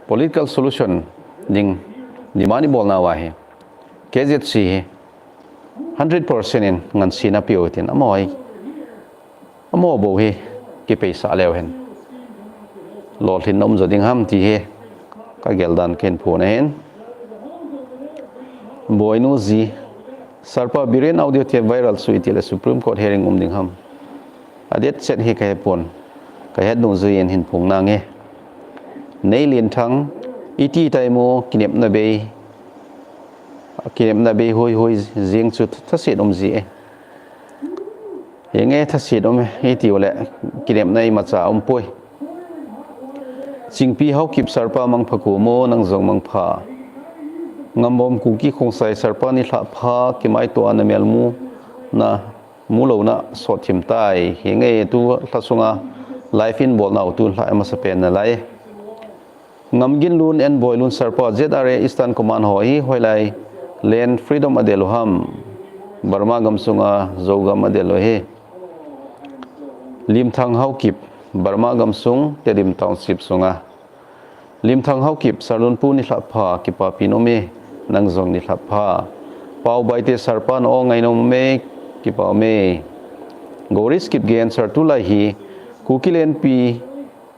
political solution ding demand ibolna uva hi, K Z C hi hundred percent in ngansena peh u hitin, amaho hi, amaho bou hi kipeisah leu hen lolhinna um jo ding ham ti hi kagel dan kahin phon ahin. Boinu ji, Sir pa Biren audio tape viral chu itileh Supreme Court hearing um ding ham? A date set hi kahepon, kahet dungjui in hin phong nange. Neilenthang, iti tai mo, kinepna bei, kinepna bei hoi hoi jeng chu thaset um ji e. Henge, thaset um e, iti uleh kinepna imacha umpoi. Chingpi Haokip, Sir pa mangpha, kumo nang jong mangpha. Ngambom Kuki Khongsai, Sir pa nilhah pha, kimaitoa namel mu na, mu louna sot thim tai. Henge, tulha sunga live in bolnau tulha amasapen nalai. Ngamginlun, N Boilun, Sir pa, Z R A Eastern Command ho hi hoilai land freedom adel u ham? Burma gamsunga Zogam adel u hi. Limthang Haokip, Burma gamsung Tedim Township sunga. Limthang Haokip, Sir Lunpu nilhah pha, kipapi nom e, nang jong nilhah pha. Pau Baite, Sir pa na o ngai nom e, kipa me. Goris Kipgen, Sir, tulai hi Kuki lenpi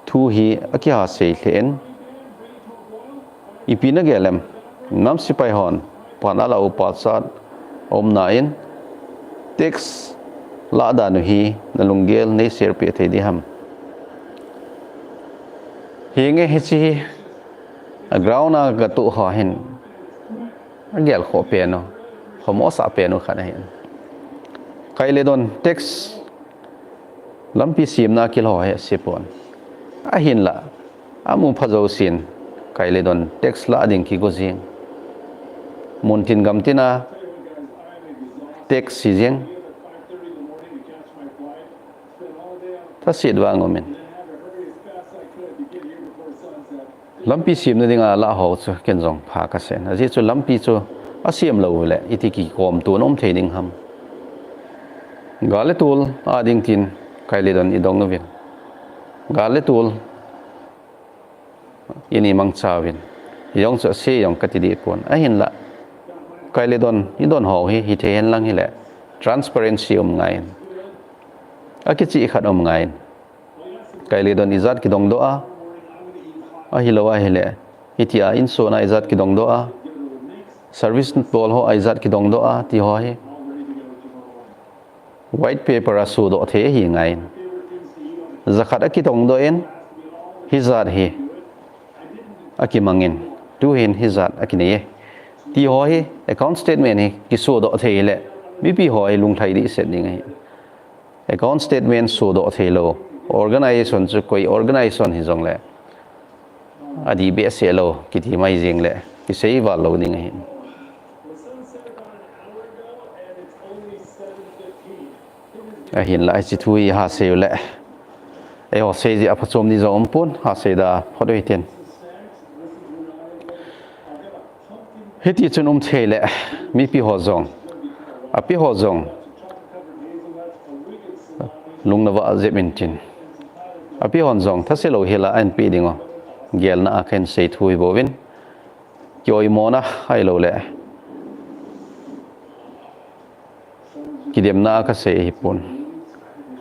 thu hi akiha sei lheh in. Ipi nagel em? Nam sipai hon pan ala u pachat umna in tax lah dan u hi nalunggel neiserpeh thei di ham? Henge, hiche hi a ground a katoh ho hin agel khoh pen u, khomo sah pen u khat ahin. Kailedon tax lampi semna kilho hi asepon. Ahinla, amu pha jousen, Kailedon tax lah ding kigo jing. Muntin gamtin a tax si jing. Thaset vang umin. Lampi semna dinga lah ho chu ken jong pha kasei. Ajeh chu lampi chu asem lou le, iti kikom tun um thei ding ham? Gal le tol a ding tin Kailedon idong uvin. Gal le tol in imangcha uvin. Ijong chu ase jong kati deh pon. Ahinla, Kailedon idon ho hi, hithei hen lang hileh, transparency um ngai in. Akichih khat um ngai in. Kailedon ijat kidong doh a, Ahilou ahile, hitia insung a ijat kidong doh a, service bol ho a ijat kidong doh a, ti ho hi white paper a sodoh thei ahi ngai in. Jakhat a kidong doh in, hijat hi akimang in, tuhin hijat akinei e, ti ho hi account statement hi kisodoh thei le, mipi ho hi lunglhai dehset ding ahi. Account statement sodoh thei lou organization chu koi organization hi jongle adih behseh lou kiti mai jeng le kisei val lou ding ahi. Ahinlah hiche thu hi hasei u le, eiho sei jeh a phachom ni jong umpon, hasei da phot u hitin. Hiti chun um thei le, mipi ho jong, api ho jong, lungna vah jep intin. Api hon jong thase lou hila ahin pe ding u. Gelna a kahin sei thu hi bouvin. Kioimona ahilou le, kidemna a kasei ahipon.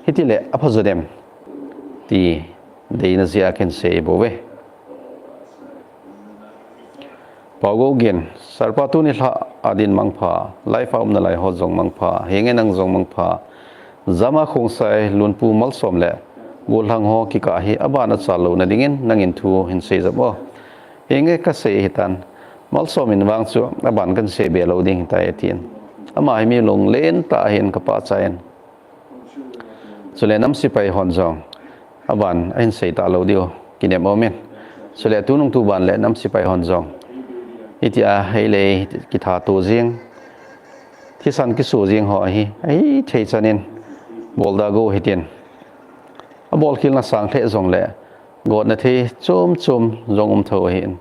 Hitile apha jo dem, ti deina jeh a kahin sei bouve. Pau gou gin, Sarpa tuni lha a din mangpha, live a um nalai ho jong mangpha, henge nang jong mangpha. Jama Khongsai, Lunpu Malsom le Gollhang ho kikah hi aban achal louna dingin nangin thu hin sei jom o. Henge kasei ahitan, Malsom in vang chu aban kahin sei be lou ding ahitai atin. Ama hi mi lunglen tah ahin, kapa cha in. Chule nam sepai hon jong aban ahin sei talou diu kinem umin. Chule tunung tuban le nam sepai hon jong hitia heile kithato jing, thisan kiso jing ho hi ahithei chan in bol da gou hitin. Abolkhel na sang lheh jongle gotna thei chom chom jong um tho ahin.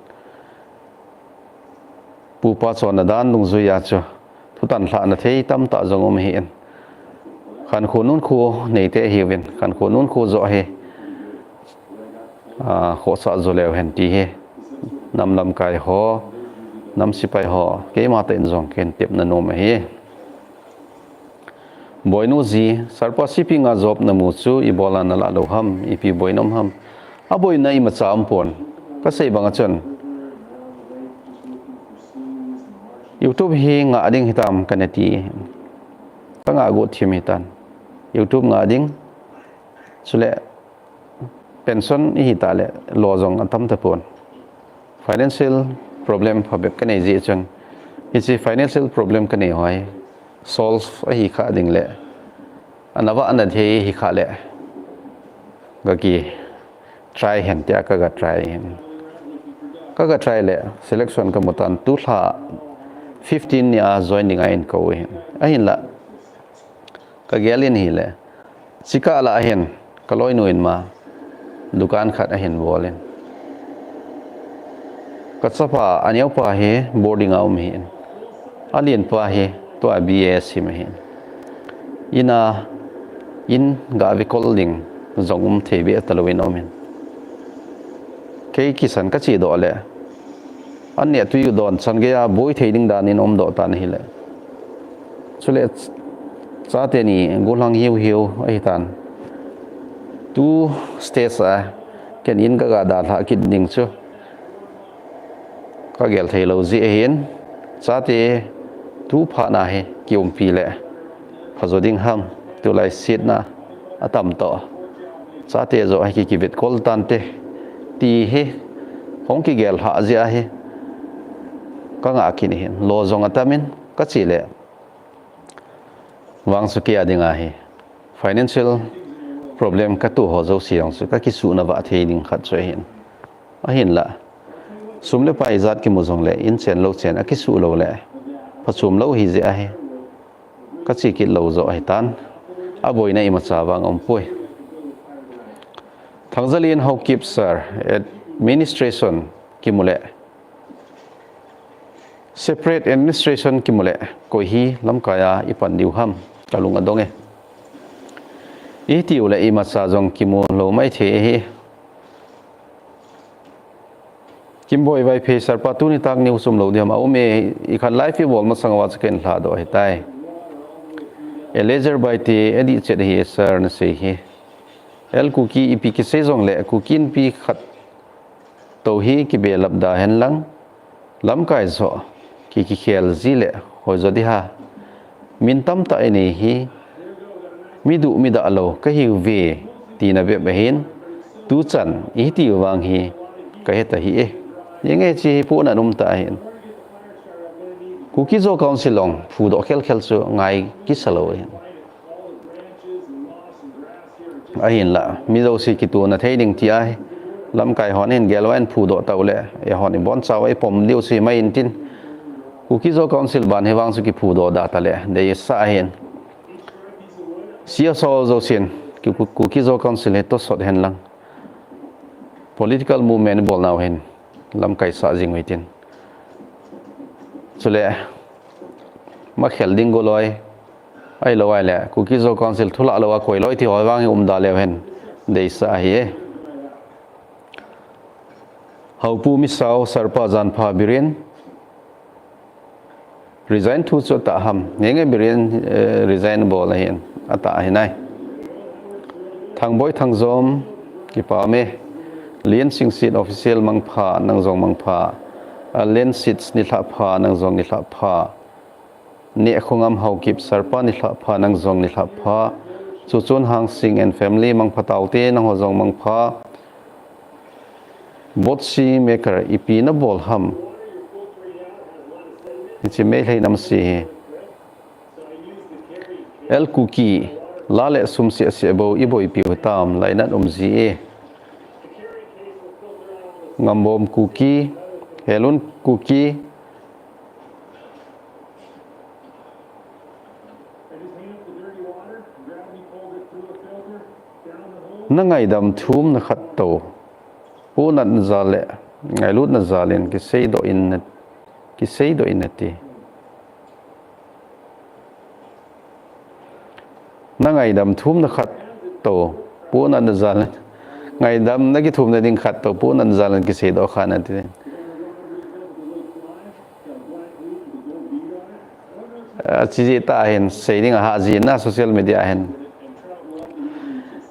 Pupa chonna dan dungjuia chu thutan lhahna thei tamtah jong um ahin. Khankho nunkho neite ahiuvin, khankho nunkho joh hi, a, khohsah jo leu hen ti hi nam lamkai ho, nam sepai ho, keima tah in jong kahin tepna nom ahi. Boinu ji, Sarpa C P nga job namu chu ibola nalah lou ham, ipi boina um ham. Aboina imacha umpon. Kasei banga chun YouTube hi ngah ding hitam kana ti. Kangah got thim hitan. YouTube ngah ding. Chule pension ihi tah le lo jong atam tapon. Financial problem phabep kanei jeh chun, hiche financial problem kanei ho hi solve ahi kha ding le, ana vah ana thei hi kha le, kaki try hen tia kaga try hin. Kaga try le selection kamu tan, tulha fifteen nia join dinga eikou hin. Ahinla kagel in ahile, chikah lah hin kaloinu in ma dukan khat ahin bol in. Kachapa aneopa hi boarding a um ahin. Alenpa hi tua B A sim ahin. Ina in gave kol ding jong um thei be talou in aum in. Kei kisan kache doh le, an neh tui u don chan geiya boi thei ding dan in aum doh tan ahile. Chule chate ni gollhang hiu hiu ahitan. Tu stage a ken in kaga dalha kit ding chu kagel thei lou jeh ahin, chate tu phatna hi kiumpi le phajo ding ham, tulai setna atam toh. Chate joh hi ki, kivet kol tante, ti hi hung kigel lhah jeh ahi. Kangah kit ahin, lo jong atam in, kache le vang chu kei a dinga hi financial problem katoh ho jouse jong chu kakisuhna vah thei ding khat chu ahin. Ahinla sum le pai jat kimu jongle, in chen lou chen akisuh lou le phachom lou ahi jeh ahi. Kache kit lou joh ahitan, aboina imacha vang aumpoi. Thangzalin Haokip sir, administration kimu le, separate administration kimu le, koi hi lamkai a ipan diu ham, kalung adong e. Itiu le imacha jong kimu lou maithei ahi. Kimboi Vaiphei, Sarpa tuni tak news um lou diham? Aum e, ikhat live ibol masang uva chu kahin lhadoh ahitai. Elezer Baite, adih chet ahi sir nasei hi. El Kuki, ipi kisei jongle Kuki Inpi khat tou hi kibelap da hen lang, lamkai joh ki kikhel ji le hoi jo di ha. Min tamtah inei hi, mi duh mi dah lou ka hiu ve, tina bep ahin, tu chan i hi tiu vang hi ka het ahi e. Enge chi hi puna um ta ahin. Kuki Zo Council ong phudoh khelkhel chu ngai kisa lou ahin. Ahinla, mi jouse kituna thei ding ti ahi. Lamkai hon hin gel uva in phudoh tau le, eihon i boncha uva i pom diu si mai intin. Kuki Zo Council ban hi vang chu kiphudoh da ta le, deisah ahin. C S O jousen, Ku-, Ku-, Kuki Zo Council hi tosot hen lang. Political movement bol nau hin, lamkai sah jing uhitin. Chule, makhel ding goloi, ahilou ahile, Kuki Zo Council thulah lou a koi loi ti hoi vang hi umda leu hen, deisah ahi e. Haopu Misao, Sarpa Janpha Biren, resign thu chu atah ham. Nge nge Biren, eh, resign bol ahin, atah ahi nai. Thangboi Thangjom, kipa me. Lien Singsit official mangpha, nang jong mangpha. A Lien Sits nilhah pha, nang jong nilhah pha. Neh Khongam Haokip Sarpa nilhah pha, nang jong nilhah pha. Chuchun Hangsing and family mangpha taute, nangho jong mangpha. Botsi Maker, ipi nabol ham. Hiche Meitei nam si hi. El Kuki, la le sum seh seh bou i boipiu hitam, lainat um ji e. Ngambom Kuki, Helun Kuki, na ngaidam thum na khat to. Pu Natna jal le ngailutna jal in kiseidoh in na, kiseidoh in nati. Na ngaidam thum na khat to, Pu Natna jal. Ngaidam na kithum na ding khat to, Pu Natna jal in kiseidoh kha nati. A, chi ji ta hin, sei ding aha ji na social media hin.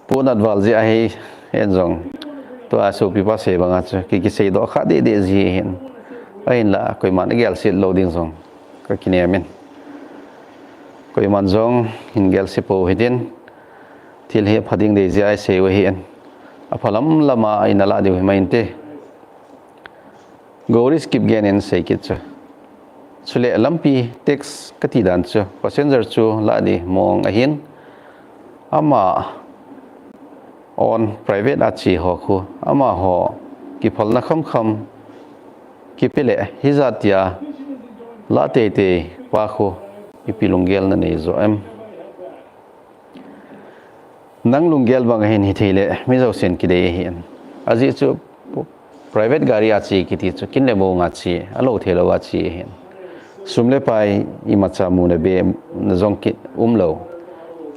Pu Natval ji ahi, en jong. Tua sopipa sei banga chu, ki, kiseidoh kha deh deh ji hin. Ahinla, koiman agel sit lou ding jong. Ka kinem in. Koiman jong, hin gel sit pou hitin. Thil hi pha ding dei ji a i sei u ahin. Apha lam lama i na la diu hi mai inte. Goris Kipgen in sei kit chu. Chule lampi tax kati dan chu. Passenger chu la di mong ahin. Ama on private a chi ho khu. Amaho kiphalna kham kham. Kipe le hijat tia la teitei pa khu. Ipi lunggel na nei jo em. Nang lunggel bang ahin hithei le, mi jousen kidei ahin. Ajeh chu private gari a chi kiti chu, kin le mong a chi, alou thei lou a chi ahin. Sum le pai imacha muna be na jong ki umlou.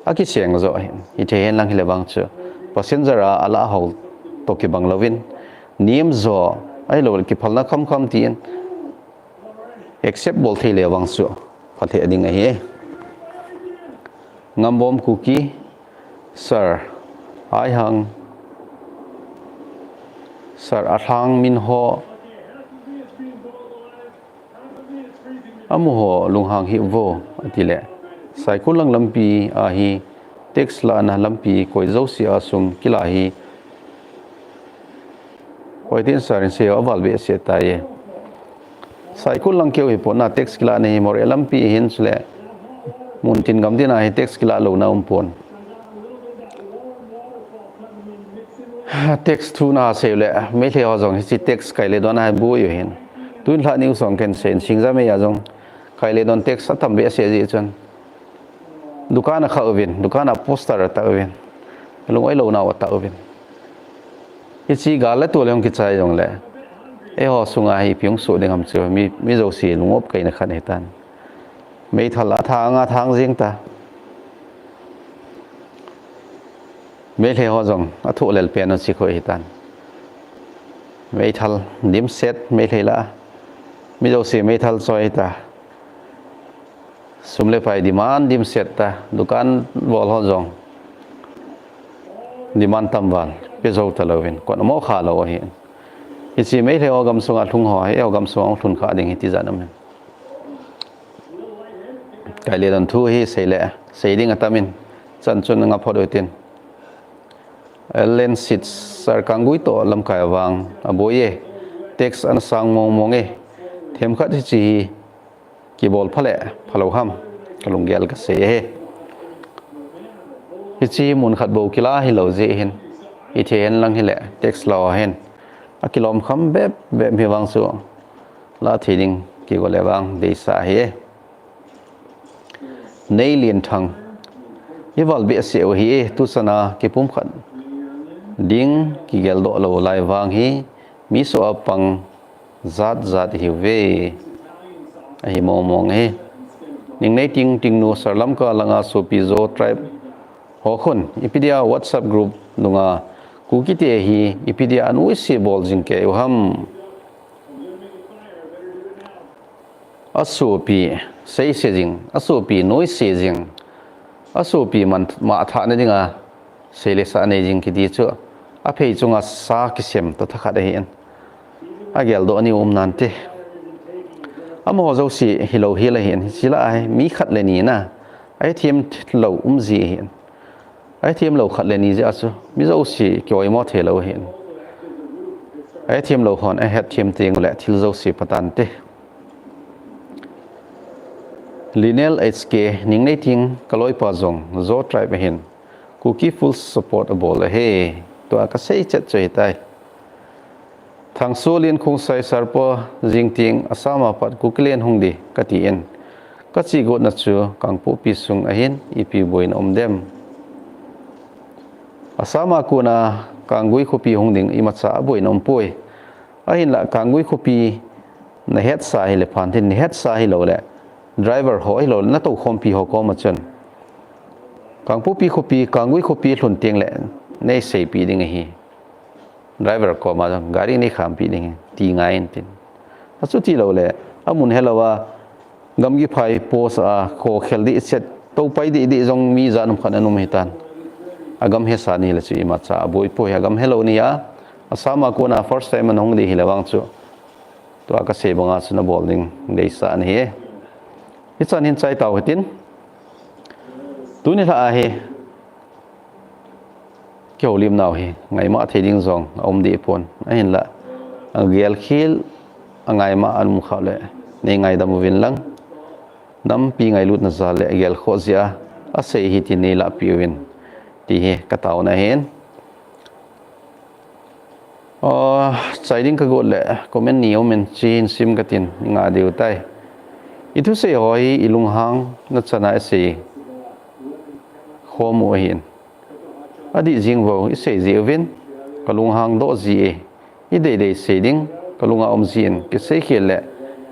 Akiseng jo ahin. Hithei hen lang hile bang chu. Passenger a, ala hou to kibang louvin. Niam jo, ahilou le kiphalna kham kham tin. Accept bol thei le vang chu pha thei ding ahi. Ngambom Kuki, Sir, Aihang, Sir Athang min ho, amu ho lunghang hi vo, ati le. Saikul lang lampi ahi, tax la na lampi koi jouse a sum kila hi. Oi tin Sir in sei aval be se ta ye. Saikul lang keu hi pon na tax kila na hi Moreh lampi hin chule. Mun tin gam tin a hi tax kila lou na um pon. Tax thu na sei le, Meitei ho jong hiche tax kai le don a hi bu yu hin. Tun lha news jong ken sei, Singjamei a jong kai le don tax atam be se ji chun. Dukan a kha uvin, dukan a poster a ta uvin. Lung oi lou na u ta uvin. Hiche gal le tu le hung kichai jong le. Eiho sunga hi ipi hung soh ding ham chu, mi, mi jouse lungop kaina khat hitan. Meithal a thang a thang jing ta. Meitei ho jong athoh lel pen u chi khu hitan. Meithal dimset, Meitei la. Mi jouse meithal choi ta. Sum le pai demand dimset ta, dukan bol ho jong. Demand tam val, pe jou ta louvin, kon amo kha lou ahi. Hiche Meitei ho gamsunga lhung ho hi, eiho gamsunga hung lhun kha ding hi ti jat um in. Kaile don thu hi sei le, sei ding atam in, chan chun nga phot u tin. Ellen Seid, Sir Kanggui toh lamkai vang aboi e, tax ana sang mong mong e, themkhat hiche hi kibol pha le phalou ham, kalunggel kasei e. Hiche mun khat bou kila hilou jeh hin, ithei hen lang hile, tax la ho hin akilom kham bep bep hi vang chu, la thei ding kigo le vang deisah ahi e. Nei Lianthang, i val behseh u ahi e, tuchan a kipumkhat ding kigeldoh lou lai vang hi, mi soh a pang jat jat ihiuve. Ahi mong mong e. Ningneiting Tingnu, Sir, Lamka langa sopi Zo tribe ho khun ipi dia WhatsApp group nunga Kukite hi ipi dia anuisat bol jing kei u ham. Asopi seise jing, asopi nuise jing, asopi man ma athah na dinga seile sa nei jing kiti chu, aphei chunga sa kisem toh thakhat ahi in. Ageldoh ni um nante. Amaho jouse hilou hel ahi in, hiche la ahi, mi khat le ni na ahethem lou um ji ahi in. Ahethem lou khat le ni jeh a chu, mi jouse kioimo thei lou ahi in. Ahethem lou hon ahetthem teng ule thil jouse pha tante. Linel H K, Ningneiting, kaloipa jong Zo tribe ahin, Kuki full support abol ahi. Tua kasei chet chu hitai. Thangso Lin Khongsai, Sir, pa jing teng Assam a pat Kukiland hung ding kati in, kache gotna chu Kangpokpi sung ahin, ipi boina um dem? Assam a kona Kanggui khopi hung ding imacha aboina um poi. Ahinla Kanggui khopi nahetsa hile phan tin, nahetsa hilou le driver ho hilou le natoukhompi ho koma chun, Kangpokpi khopi, Kanggui khopi lhun teng le neiseipeh ding ahi. Driver koma gari neikhampi ding ahi, ti ngai in tin. Achuti lou le, amun helou a, gamgi phai post a, kho khel ding, set tou pai ding, ding jong mi jat um khat ana um hitan. Agam hesa ni le chu imacha aboi poi, agam helou ni a, Assam a kona first time ana hung ding hile vang chu, tua kasei banga chu nabol ding deisah ahi. Hichan hin chai tau hitin. Tuni lha ahi. Kihoulimnau hi ngaima thei ding jong aum deh pon. Ahinla, agelkhel, angaima aum khah le, nei ngaidam uvin lang. Nampi ngailutna jal le gelkhoh jeh a asei ahi ti neilahpeh uvin, ti hi kataona ahin. Ah, chai ding kagot le comment ni aumin, hiche hin sim katin, nga diu tai. Ithusei ho hi ilunghang na chana isei khom u ahin. Adih jing vo, isei jeh uvin, kalunghang doh ji e. Ideidei sei ding, kalunga um jin, kisei khel le,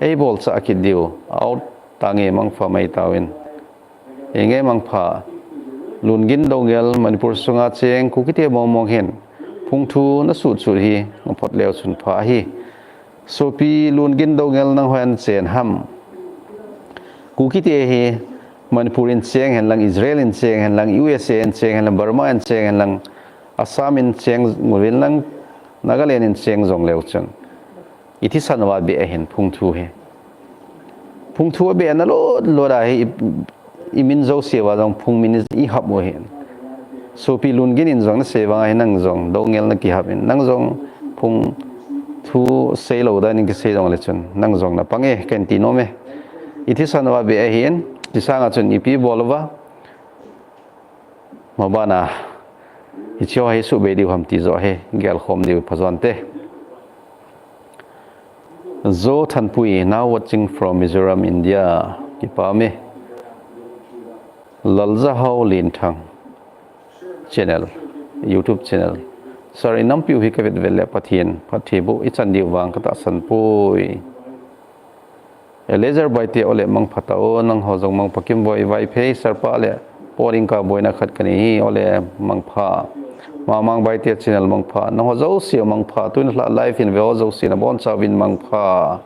eibolchah kit diu, out tange, mangpha mai tauvin. Henge mangpha. Lungin Doungel, Manipur sunga cheng Kukite mongmong hin phung thu nasut sut hi ngaphot leu chun pha ahi. Sopi Lungin Doungel, nangho in chen ham? Kukite hi Manipur in cheng hen lang, Israel in cheng hen lang, U S A in cheng hen lang, Burma in cheng hen lang, Assam in cheng uvin lang, Nagaland in cheng jong leu chun, ithisan uva beh ahin phung thu hi. Phung thu abeh na lot lot ahi, i, imin jouse uva jong phung min ihap u ahin. Sopi Lungin in jong nasei vang ahi, nang jong Doungel nakihap in, nang jong phung thu seilou dan in kisei jong le chun, nang jong napang e, kahin ti nom e. Ithisan uva beh ahin, ti sanga chun ipi bol uva. Mabana, hiche ho hi subei diu ham ti joh hi gelkhom diu pha jonte. Zo Thanpui, now watching from Mizoram, India. Kipa me. Laljahao Linthang channel, YouTube channel. Sir, inampiu hi kavet vet le Pathen phattheiboh ichan diu vang katahsan poi. Eliezer Baite, ole mangpha tao, nangho jong mangpha. Kimboi Vaiphei, Sir pa le, poring ka boina khat kanei hi, ole mangpha. Mamang Baite channel mangpha, nangho jouse mangpha, tuni lha live in ve ho jouse nabonchauvin mangpha.